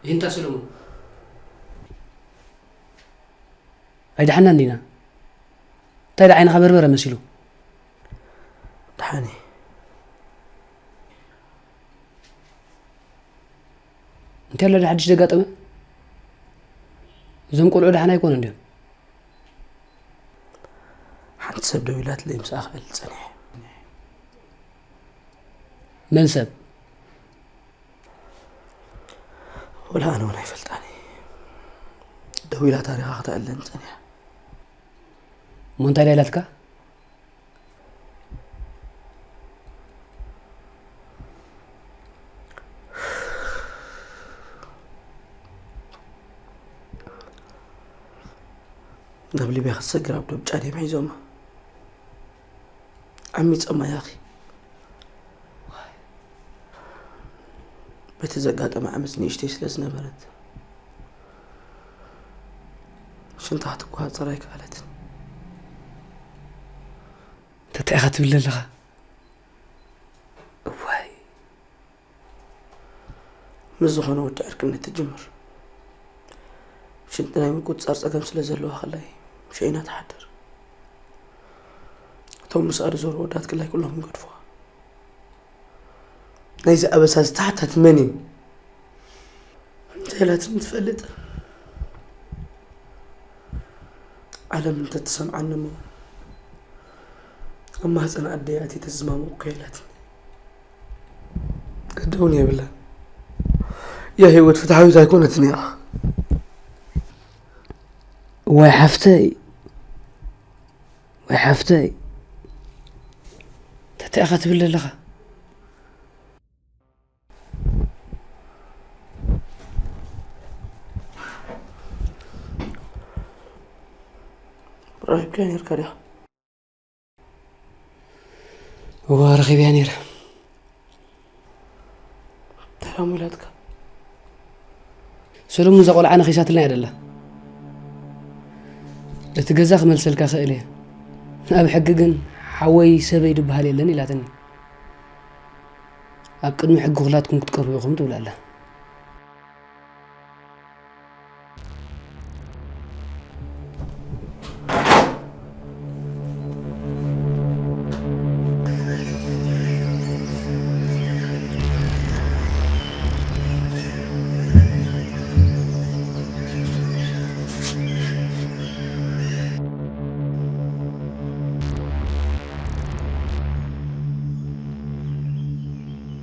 ይንታ ሰለሙን ኣይደሓናን ዲና እንታይ ዳ ዓይንኻ በርበረ መሲሉ ደሓኒ እንታይ ኣሎ ሓድሽ ዘጋጠመ እዞም ቆልዑ ደሓን ኣይኮኑን ድዮም ሓንቲ ሰብ ደው ኢላትለይ ምስ ኣኽእል ጸኒሐ መን ሰብ ወላ ኣነ እውን ኣይፈልጣኒ ደው ኢላ ታሪኻ ክተዕለን ጸኒሐ እሞ እንታይ ዳ ኢላትካ ናብ ሊብያ ክትሰግር ኣብ ዶብ ጫዴም ሒዞማ ዓሚጾማ ያኺ በቲ ዘጋጠመ ዓመፅ ንእሽተይ ስለ ዝነበረት ሽንታ ክትቆፃፀር ኣይከኣለትን እንታይ ኢኻ ትብል ዘለኻ እዋይ ምስ ዝኾነ ወዲ ዕርክነት ትጅምር ሽንቲ ናይ ምቁፅፃር ፀገም ስለ ዘለዋ ከላይ ሸይና ትሓድር እቶም ምስኣ ዝዞሩ ወዳት ክላይ ኩሎም ይገድፉዋ ናይዚ ኣበሳ ዝተሓታት መን እዩ እንታይ ኢላትኒ ትፈልጥ? ዓለም እንተትሰምዓኒ እሞ ኣብ ማህፀን ኣደይ ኣትየ ተዝማመቕኩ ኢላትኒ። ኣደ እውን የብላን። ያ ህይወት ፍትሓዊት ኣይኮነትን እያ። ወይ ሓፍተይ፣ ወይ ሓፍተይ፣ እንታይ ኢኻ ትብል ዘለኻ? ረኺብካያ ነርካ ዲኻ? እዋ፣ ረኺብያ ነይረ። ተላሙ ኢላትካ? ሰለሙን እዛ ቆልዓ ነኺሳትልና እያ ደላ። እቲ ገዛ ክመልሰልካ ክእል እየ። ኣብ ሕጊ ግን ሓወይ ሰበይ ድበሃል የለን ኢላትኒ። ኣብ ቅድሚ ሕጊ ኩላትኩም ክትቀርቡ ኢኹም ትብል ኣላ።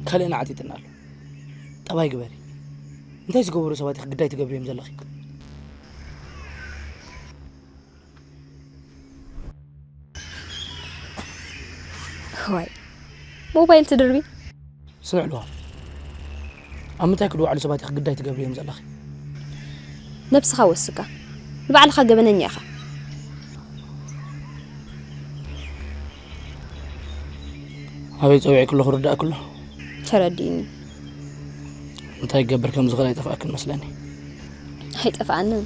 ካልእና ዓጢጥና ኣሎ። ጠባይ ግበሪ። እንታይ ዝገበሩ ሰባት ኢኺ ግዳይ ትገብሪ እዮም ዘለኺ? ዋይ፣ ሞባይል ትድርቢ? ስምዕ ኣለዋ። ኣብ ምንታይ ክድውዓሉ ሰባት ኢኺ ግዳይ ትገብሪ እዮም ዘለኺ? ነብስኻ ወስካ። ንባዕልኻ ገበነኛ ኢኻ። ኣበይ ጸዊዐ ክሎ ክርዳእ ክሎ? ተረዲእኒ። እንታይ ክገብር ከም ዝኽእል ኣይጠፍኣክን መስለኒ። ኣይጠፍኣንን።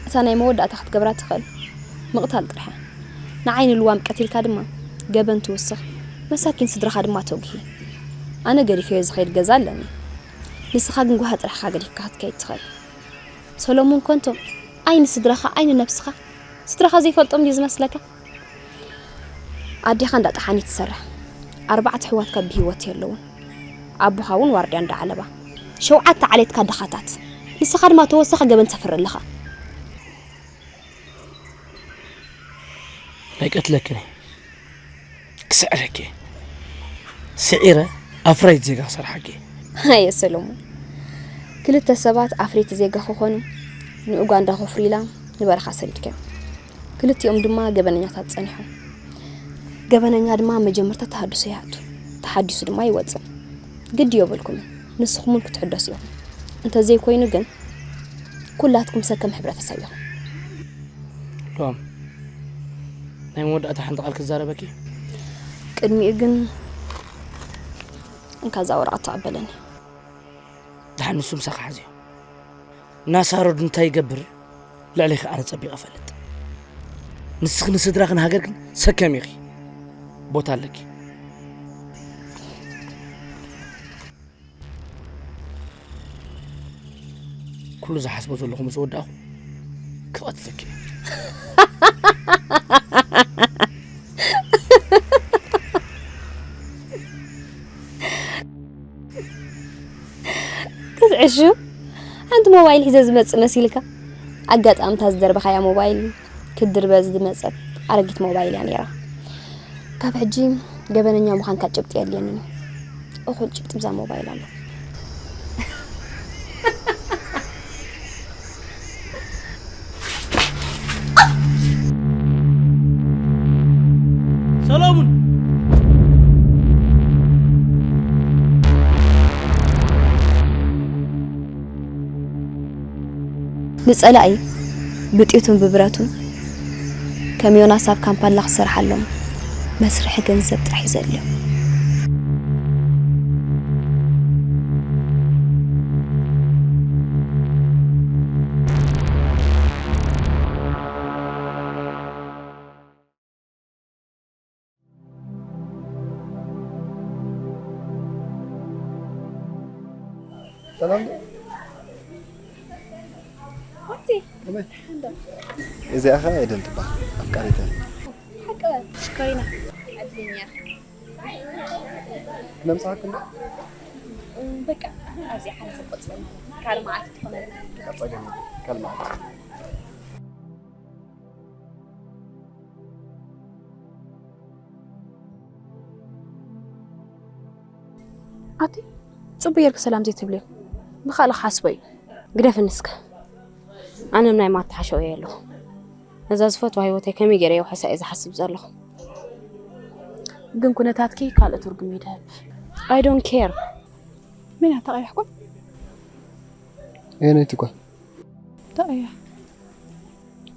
እታ ናይ መወዳእታ ክትገብራ ትኽእል ምቕታል ጥራሕ እያ። ንዓይ ንልዋም ቀቲልካ ድማ ገበን ትውስኽ፣ መሳኪን ስድራኻ ድማ ተጉሂ። ኣነ ገዲፈዮ ዝኸይድ ገዛ ኣለኒ። ንስኻ ግን ጓሂ ጥራሕኻ ገዲፍካ ክትከይድ ትኽእል። ሰሎሞን ኮንቶ፣ ኣይ ንስድራኻ ኣይ ንነብስኻ። ስድራኻ ዘይፈልጦም ድዩ ዝመስለካ? ኣዴኻ እንዳ ጠሓኒት ትሰርሕ። ኣርባዕተ ኣሕዋትካ ብህይወት የለውን። ኣቦኻ እውን ዋርድያ እንዳ ዓለባ። ሸውዓተ ዓሌትካ ድኻታት። ንስኻ ድማ ተወሳኺ ገበን ተፍሪ ኣለኻ። ኣይቀትለክን እየ። ክስዕረኪ እየ። ስዒረ ኣፍራይት ዜጋ ክሰርሓኪ እየ። ኣየ ሰሎሞን፣ ክልተ ሰባት ኣፍረይቲ ዜጋ ክኾኑ ንኡጋንዳ ኮፍሪላ ንበረኻ ሰዲድካዮም። ክልቲኦም ድማ ገበነኛታት ጸኒሖም። ገበነኛ ድማ መጀመርታ ተሃድሶ ይኣቱ፣ ተሓዲሱ ድማ ይወጽእ። ግዲ የብልኩምን፣ ንስኹም እውን ክትሕደሱ ኢኹም። እንተዘይኮይኑ ግን ኩላትኩም ሰከም ሕብረተሰብ ኢኹም። ሎም ናይ መወዳእታ ሓንቲ ቃል ክዛረበኪ። ቅድሚኡ ግን እንካ እዛ ወረቐት ተቐበለኒ። ደሓን ንሱ ምሳኻ ሓዝዮ። ናሳሮድ እንታይ ይገብር ልዕሌኺ ኣነ ጸቢቐ እፈልጥ። ንስኺ ንስድራኺ ንሃገርክን ሰከም ኢኺ። ቦታ ኣለኪ። ኩሉ ዝሓስቦ ዘለኹ ምስ ወዳእኹ ክቐትለኪ እየ። ክትዕሹ ሓንቲ ሞባይል ሒዘ ዝመጽእ መሲልካ? ኣጋጣሚ እታ ዝደርበኻያ ሞባይል ክትድርበ ዝመጸት ኣረጊት ሞባይል እያ ነይራ። ካብ ሕጂ ገበነኛ ምዃንካ ጭብጢ የድልየንን እዩ። እኹል ጭብጢ ብዛ ሞባይል ኣሎ። ሰሎሙን! ንጸላኢ ብጥይቱን ብብረቱን ከም ዮናስ ኣብ ካምፓላ ክሰርሓሎም መስርሒ ገንዘብ ጥራሕ እዩ ዘድልዮ። ሰላም ዶ? ሓንቲ። ከመይ? እንዶ። እዚኣ ኸ ኤደን ትበሃል፣ ኣፍቃሪተይ። ሓቂ በል። ሽኮሪና። ዕድለኛ። ነምሳሕኩም ዶ? በቃ ኣብዚ ሓደ ሰብ ቆጽረና ካልእ መዓልቲ ትኾነልና። በቃ ጸገም የለን። ካልእ መዓልቲ። ኣቲ ጽቡቅ ጌርኪ ሰላም ዘይትብልዮ ብኻልእ ክሓስቦ እዩ። ግደፍኒ እስከ። ኣነ ናይ ማታ ሓሸው እየ ኣለኹ። ነዛ ዝፈትዋ ህይወተይ ከመይ ገይረ የውሕሳ እየ ዝሓስብ ዘለኹ። ግን ኩነታትኪ ካልእ ትርጉም እዩ ድህብ። I don't care። መን እያ ተቐያሕኩም? የነይቲ ጓል ተቐያሕ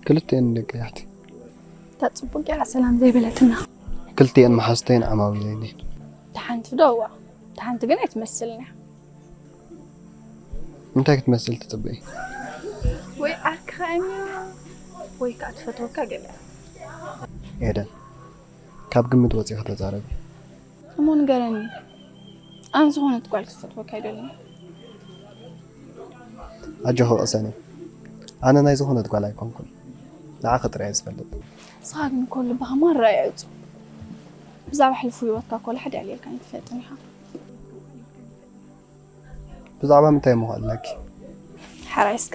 ክልቲኤን ደቂ ቀያሕቲ። እታ ጽቡቅ ጌራ ሰላም ዘይበለትና። ክልቲኤን መሓዝተይን ዓማዊለይን እየን። እታ ሓንቲ ዶ እዋ እታ ሓንቲ ግን ኣይትመስልን እያ። እንታይ ክትመስል ትጽበዪ? ወይ ዓርክኻ እያ ወይ ከዓ ትፈትወካ ገለ። ኤደን ካብ ግምት ወፂኺ ተዛረቢ። እሞ ንገረኒ፣ ኣነ ዝኾነት ጓል ክትፈትወካ ኣይደልን። ኣጆኺ ቅሰኒ፣ ኣነ ናይ ዝኾነት ጓል ኣይኮንኩን፣ ንዓኺ ጥራይ እየ ዝፈልጥ። ንስኻ ግን እኮ ልብኻ ማራ እዩ ዕጹው። ብዛዕባ ሕልፉ ህይወትካ እኮ ሓደ ኣልየልካኒ ትፈልጥን ኢኻ። ብዛዕባ ምንታይ እሞ ክዕልለኪ? ሓራይ እስካ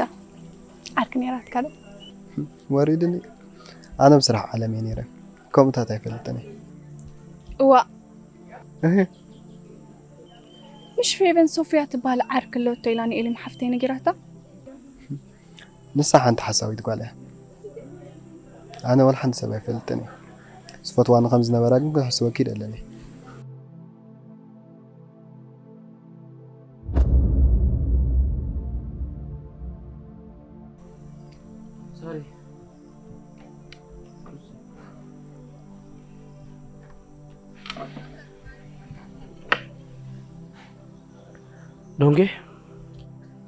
ዓርኪ ነይራትካ ዶ? ወሪድኒ። ኣነ ብስራሕ ዓለም እየ ነይረ፣ ከምኡታት ኣይፈልጥን እየ። እዋ እህ፣ ምሽ ፌቨን ሶፊያ ትበሃል ዓርኪ ኣለቶ ኢላ ንኤሊም ሓፍተይ ነጊራታ። ንሳ ሓንቲ ሓሳዊት ጓል እያ። ኣነ ወላ ሓንቲ ሰብ ኣይፈልጥን እየ። ዝፈትዋኒ ከም ዝነበራ ግን ክሕስበኪ ይደለኒ። ዶንጌ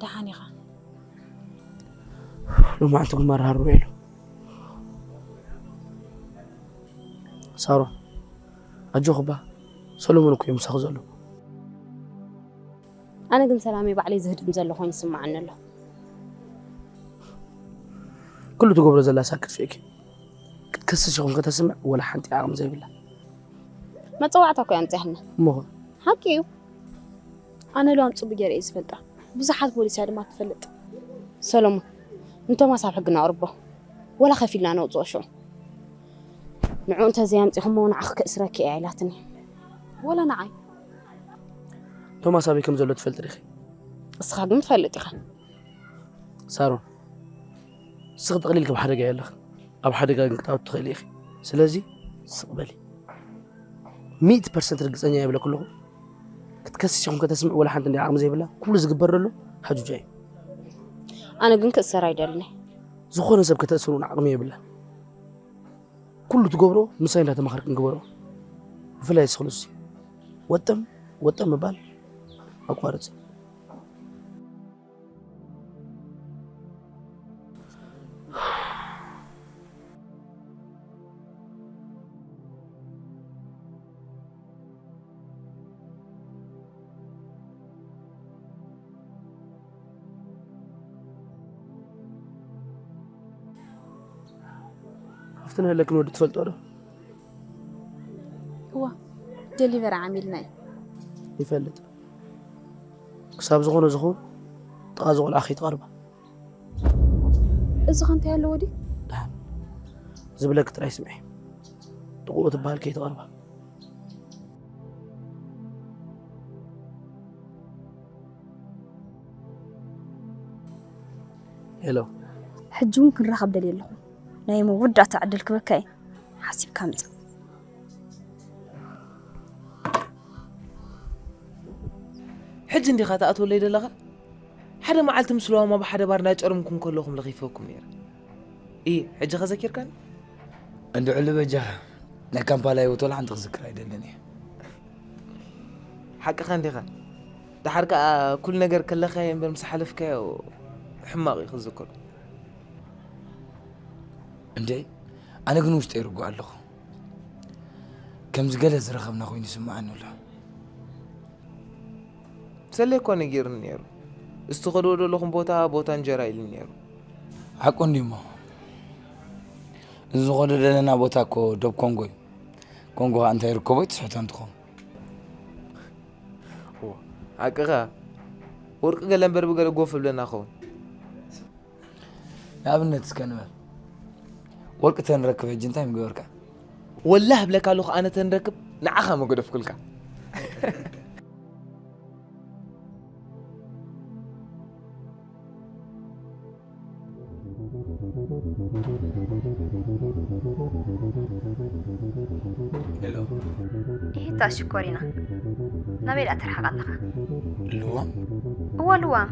ደሓን ኢኻ? ሎማዕንቲ ግን መርሃር ውዒሉ። ሳሮን ኣጆኺ እባ ሰሎሞን እኮ እዩ ምሳኺ ዘሎ። ኣነ ግን ሰላመይ ባዕለይ ዝህድም ዘሎ ኮይኑ ይስምዓኒ ኣሎ። ኩሉ ትገብሮ ዘላ ሳክት ፌክ ክትከስስ ይኹን ከተስምዕ ወላ ሓንቲ ዓቕሚ ዘይብላ። መፀዋዕታ እኮ ኣምፅያልና። እሞኸ ሓቂ እዩ። ኣነ ልዋም ፅቡቅ ገይረ እየ ዝፈልጣ። ብዙሓት ፖሊስ እያ ድማ ትፈልጥ። ሰሎሞን ንቶማስ ኣብ ሕጊ ነቕርቦ። ወላ ከፊልና ነውፅኦ ሽዑ። ንዕኡ እንተዘይኣምፂኹሞ ንዓኺ ከእስረኪ እያ ኢላትኒ። ወላ ንዓይ። ቶማስ ኣበይ ከም ዘሎ ትፈልጢ ዲኺ? እስኻ ግን ትፈልጥ ኢኻ። ሳሮን እስኺ ጠቕሊልኪ ኣብ ሓደጋ የለኽን። ኣብ ሓደጋ ግን ክትኣቱ ትኽእሊ ኢኺ። ስለዚ ስቕ በሊ። ሚእቲ ፐርሰንት ርግፀኛ እየ ይብለኪ ኣለኹ። ክትከስስ ይኹን ከተስምዕ ወላ ሓንቲ እንዲ ዓቕሚ ዘይብላ ኩሉ ዝግበር ዘሎ ሃጁጃ እዩ። ኣነ ግን ክእሰር ኣይደልን እየ። ዝኾነ ሰብ ከተእስር እውን ዓቕሚ የብላን። ኩሉ ትገብሮ ምሳይ እንዳተማኸርክን ግበሮ። ብፍላይ እስኺ ሉሲ ወጠም ወጠም ምባል ኣቋርፂ። ኣብቲ ንህለክን ወዲ ትፈልጦ ዶ? እዋ ደሊቨሪ ዓሚልና እዩ። ይፈልጥ። ክሳብ ዝኾነ ዝኸውን ጥቓ ዝቖልዓ ከይትቐርባ። እዚ ከ እንታይ ኣለዎ ድዩ? ደሓን ዝብለኪ ጥራይ ስምዒ። ጥቕኡ ትበሃል ከይትቐርባ። ሄሎ። ሕጂ እውን ክንራኸብ ደልየ ኣለኹ። ናይ መወዳእታ ዕድል ክበካ እየ። ሓሲብካ ምጻእ። ሕጂ እንዲኻ ትኣትወለይ ዘለኻ? ሓደ መዓልቲ ምስ ለዋም ኣብ ሓደ ባር እንዳጨረምኩም ከለኹም ለኺፈኩም ነይረ። እይ፣ ሕጂ ከ ዘኪርካኒ? እንድዕሉ በጃኻ ናይ ካምፓላ ህይወት ወላ ሓንቲ ክዝክር ኣይደልን እየ። ሓቅኻ እንዲኻ። ደሓር ከኣ ኩሉ ነገር ከለኻዮ እምበር ምስ ሓለፍካዮ ሕማቕ እዩ ክዝከሮ። እንዴ ኣነ ግን ውሽጠ ይርጉ ኣለኹ። ከምዚ ገለ ዝረኸብና ኮይኑ ይስምዓኒ ኣሎ። ሰሌ እኮ ነጊርኒ ነይሩ። እዚ ትኸድዎ ዘለኹም ቦታ ቦታ እንጀራ ኢሉኒ ነይሩ። ሓቁ እንዲሞ እዚ ዝኾዶ ዘለና ቦታ እኮ ዶብ ኮንጎ እዩ። ኮንጎ ከዓ እንታይ ይርከቦ ትስሕቶ እንትኾን። ሓቅኻ። ወርቂ ገለ እምበር ብገለ ጎፍ ብለና ኸውን። ንኣብነት እስከ ንበል። ወርቂ ተንረክብ ሕጂ እንታይ ምገበርካ? ወላህ እብለካ ኣለኹ ኣነ ተንረክብ ንዓኻ መገደፍኩልካ። ሄሎ። ይታ ሽኮሪና፣ ናበይ ደኣ ትርሕቕ ኣለኻ? ልዋም። እወ ልዋም፣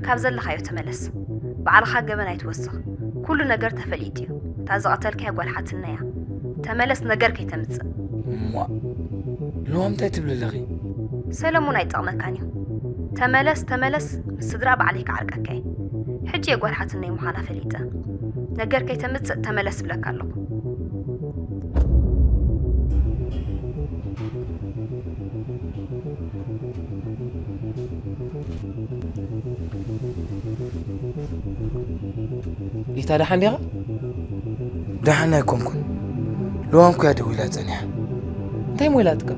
ካብ ዘለኻዮ ተመለስ። ባዕልኻ ገበን ኣይትወስኽ። ኩሉ ነገር ተፈሊጡ እዩ። እታ ዝቐተልካያ ጓል ሓትነያ። ተመለስ፣ ነገር ከይተምጽእ። እሞ ልዋም እንታይ ትብሊ ኣለኺ? ሰለሙን ኣይጠቕመካን እዩ። ተመለስ፣ ተመለስ፣ ምስ ስድራ ባዕለይ ክዓርቀካ እየ። ሕጂ እየ ጓል ሓትነይ ምዃና ፈሊጠ። ነገር ከይተምጽእ ተመለስ እብለካ ኣለኹ። ሊታ ደሓን ዲኻ? ደሓን ኣይኮንኩን። ልዋም እኮ እያ ደዊላ ጸኒሓ። እንታይ ሞ ኢላትካ?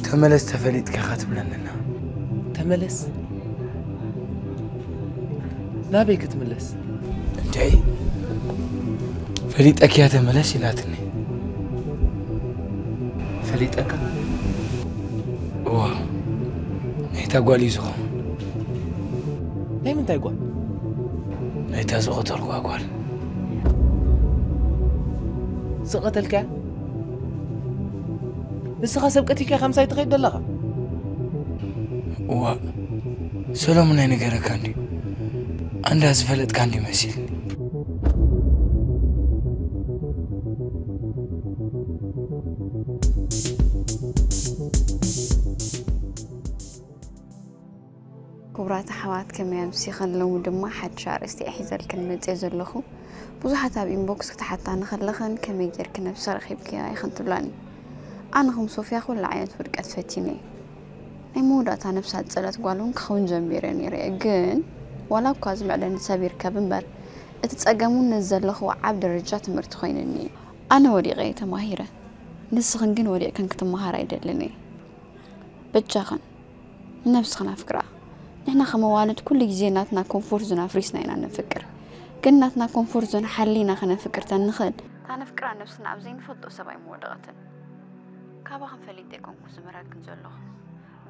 ተመለስ ተፈሊጥካ ኢኻ ትብለኒ ኣላ። ተመለስ? ናበይ ክትምለስ? እንድዒ ፈሊጠኪ እያ ተመለስ ኢላትኒ። ፈሊጠካ? እዋ፣ ናይታ ጓል እዩ ዝኸውን። ናይ ምንታይ ጓል? ናይታ ዝቐተልኩዋ ጓል። ዝቐተልካያ? ንስኻ ሰብ ቀቲልካ ኢኻ ምሳይ ትኸይድ ዘለኻ? እዋ፣ ሰሎሙን ኣይነገረካን ድዩ? ኣንዳ ዝፈለጥካ እንዲ መሲልኒ። ክቡራት ኣሕዋት፣ ከመይ ኣምሲኽን? ሎሚ ድማ ሓድሽ ኣርእስቲ እየ ሒዘልክን መፅየ ዘለኹ። ብዙሓት ኣብ ኢንቦክስ ክትሓታኒ ከለኽን ከመይ ጌርኪ ነብሲ ረኺብክያ ኢኽን ትብላኒ። ኣነ ከም ሶፍያ ኩሉ ዓይነት ውድቀት ፈቲነ እየ። ናይ መወዳእታ ነብሳ ዝፀለት ጓል እውን ክኸውን ጀሚረ ነይረ እየ። ግን ዋላ እኳ እዚ መዕለኒ ሰቢርከ እምበር፣ እቲ ፀገም እውን ነዚ ዘለኽዎ ዓብ ደረጃ ትምህርቲ ኮይኑኒ እዩ። ኣነ ወዲቐ እየ ተማሂረ። ንስኽን ግን ወዲቕክን ክትመሃራ ኣይደልን እየ። በጃኽን ንነብስኽን ኣፍቅራ። ንሕና ከም ኣዋልድ ኩሉ ግዜ ናትና ኮምፎርት ዞን ኣፍሪስና ኢና ነፍቅር። ግን ናትና ኮምፎርት ዞን ሓሊና ከነፍቅር ተንኽእል፣ እታ ነፍቅራ ነብስና ኣብ ዘይንፈልጦ ሰብኣይ ምወደቐትን። ካባኽን ፈሊጠ ኣይኮንኩ ዝምህረክን ዘለኹ።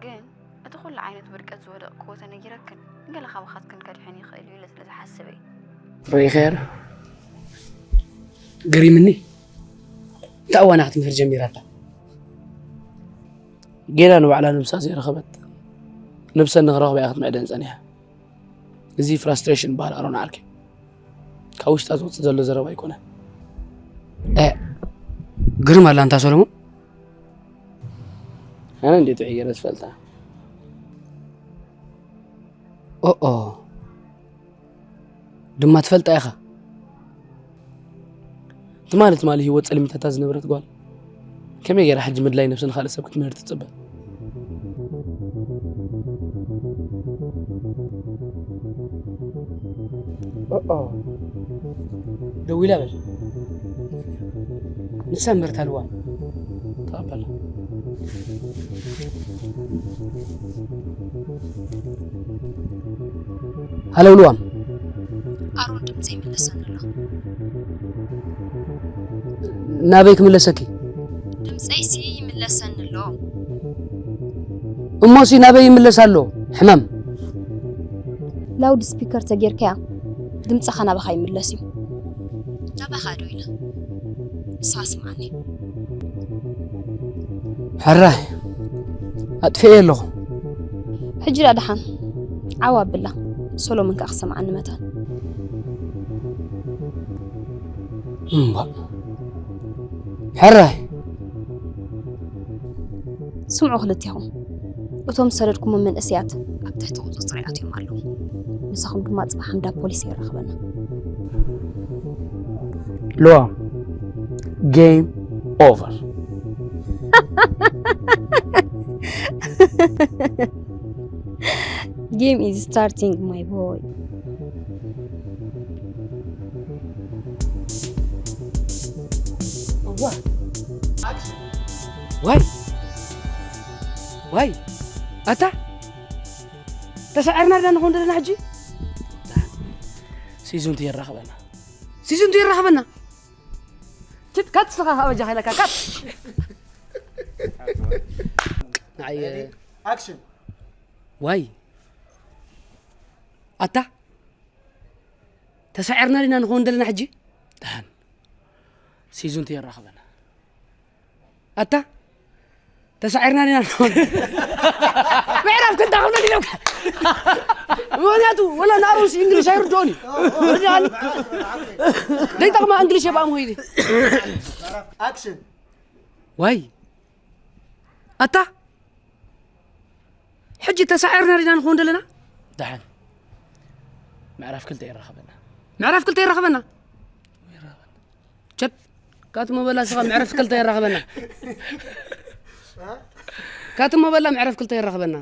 ግን እቲ ኩሉ ዓይነት ውድቀት ዝወደቕክዎ ተነጊረክን፣ ንገለ ካባኻትክን ከድሕን ይኽእል እዩ ኢለ ስለ ዝሓስብ እየ። ርኢኸያ ዶ? ገሪምኒ። እንታይ እዋና ክትምህር ጀሚራታ? ጌና ንባዕላ ነብሳ ዘይረኸበት፣ ነብሰን ንኽረኽባ እያ ክትምዕደን ጸኒሓ። እዚ ፍራስትሬሽን በሃል ኣሮን ዓርከይ። ካብ ውሽጣ ዝወጽእ ዘሎ ዘረባ ኣይኮነን። እ፣ ግርም ኣላ እንታ ሰሎሞን። ኣነ እንዴት ጥዑይ ገይረ ዝፈልጣ። ኦኦ። ድማ ትፈልጣ ኢኻ። ትማሊ ትማሊ ህይወት ጸልሚታታ ዝነበረት ጓል ከመይ ገይራ ሕጂ ምድላይ ነብሲ ንኻልእ ሰብ ክትምህር ትጽበ? ኦኦ። ደዊላ በል። ንሳ እምበር እታ ልዋም። ተቐበላ። ሃሎ ልዋም። ኣሮን ድምፀይ ይምለሰኒ ኣሎ። ናበይ ክምለሰኪ? ድምፀይሲ ይምለሰኒ ኣሎ። እሞሲ ናበይ ይምለስ ኣሎ? ሕማም። ላውድ ስፒከር ተጌርካያ ድምፅኻ ናባኻ ይምለስ እዩ። ናባኻ ዶ ኢለ? ንስኻ ስምዓኒ። ሕራይ ኣጥፍኤ ኣለኹ። ሕጂ ደኣ ደሓን ዓው ኣብላ። ሶሎሞን ከኣ ክሰምዓኒ መታን። እምባእ። ሕራይ። ስምዑ ክልቴኹም። እቶም ዝሰደድኩሞም መንእሰያት ኣብ ትሕቲ ቁጽጽረይ ኣትዮም ኣለዉ። ምሳኹም ድማ ጽባሕ እንዳ ፖሊስ የራኽበና። ልዋም፣ ጌም ኦቨር። Game is starting, my boy. What? Why? Why? ኣታ ተሳዒርና ዲና ንኾን ዘለና ሕጂ? ሲዝን ቱ የራኽበና። ሲዝን ቱ የራኽበና። ችት ካት ስኻ ካብ ጃኸለካ ካት። ኣየ ኣክሽን። ዋይ ኣታ ተሳዒርና ዲና ንኾን ዘለና ሕጂ? ደሓን ሲዝን ቱ የራኽበና። ኣታ ተሳዒርና ዲና ንኾን? ምዕራፍ ክልተ ክብሎ ዲለውካ። ምኽንያቱ ወላ ንኣሮንስ እንግሊሽ ኣይርድኦን እዩ። ርድኣኒ። ደይጠቕማ እንግሊሽ የባእም ሆይዲ። ኣክሽን። ዋይ ኣታ ሕጂ ተሳዒርና ዲና ንኾን ዘለና? ደሓን ምዕራፍ ክልተ የራኽበና። ምዕራፍ ክልተ የራኽበና። ቸት ካትሞ በላ ስኻ ምዕራፍ ክልተ የራኽበና። ካትሞ በላ ምዕራፍ ክልተ የራኽበና።